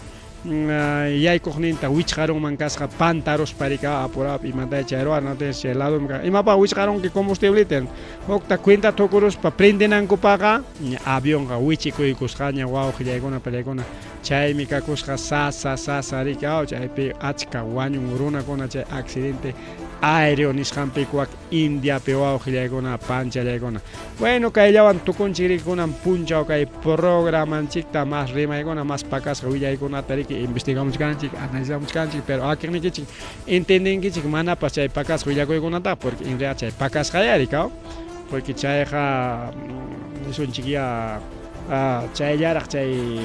yaykuqninta wichqarunman kasqa pantaruspa riki apurapi imantay chay ruwan chay ladomi imapaq wichqarunki combustibleta hukta cuenta tukuruspa prendenankupaqa avionqa wichikuykusqaña wawqillaykuna pallaykuna. Chaymi kakusqa sasa sasa riki chaypi achka wañun runakuna chay accidente aéreo nisqanpi wak Indiapi wawqillaykuna panchallaykuna. Bueno, kayllawan tukunchik riki kunan punchaw kay programanchikta mas rimaykuna mas pakasqa willaykunata riki investigamuchkanchik, analizamuchkanchik, pero akinnikichik entendinkichik manapas chay pakasqa willakuykunata, porque en realidad chay pakasqaya rikaw, porque chayqa nisunchik ya chayllaraq chay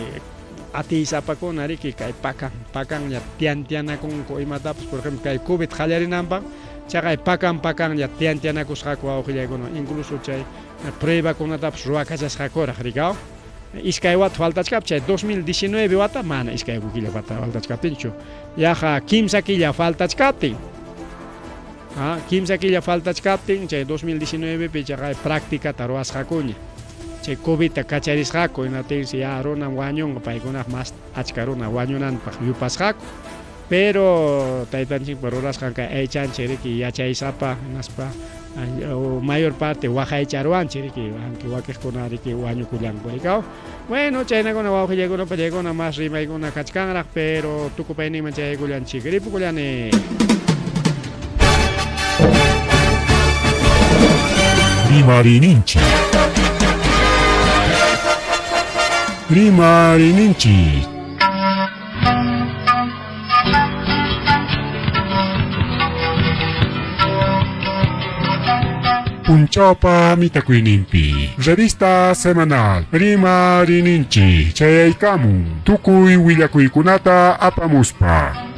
atiysapakuna riki kay pakan pakanlla tiantianakunku imatapas, por ejemplo kay COVID qallarinanpaq chaqay pakan pakanlla tiantianakusqaku wawqillaykuna, incluso chay pruebakunatapas ruwakachasqakuraq rikaw. Iskay wata faltachkaptin chay 2019 wata mana iskay killa faltachkaptinchu, yaqa 3 killa faltachkaptin. 3 killa faltachkaptin chay 2019 pi chaqay prácticata ruwasqakuña. Chay COVID-ta kacharisqaku hinaptinsi ya runam wañunqa paykunaq mas achka runa wañunanpaq yupasqaku. Pero taytanchikpa rurasqan kay aychanchik riki yachaysapa hinaspa mayor parte waqaycharuwanchik riki aunque wakiqkuna riki wañukullanku rikaw. Bueno, chaynakuna wawqillaykuna pallaykuna mas rimaykuna kachkanraq, pero tukupayninman chayaykullanchik. Ripukullani. Rimarininchik. Rimarininchik. Punchawpa mitakuyninpi. Revista semanal Rimarininchik chayaykamun tukuy willakuykunata apamuspa.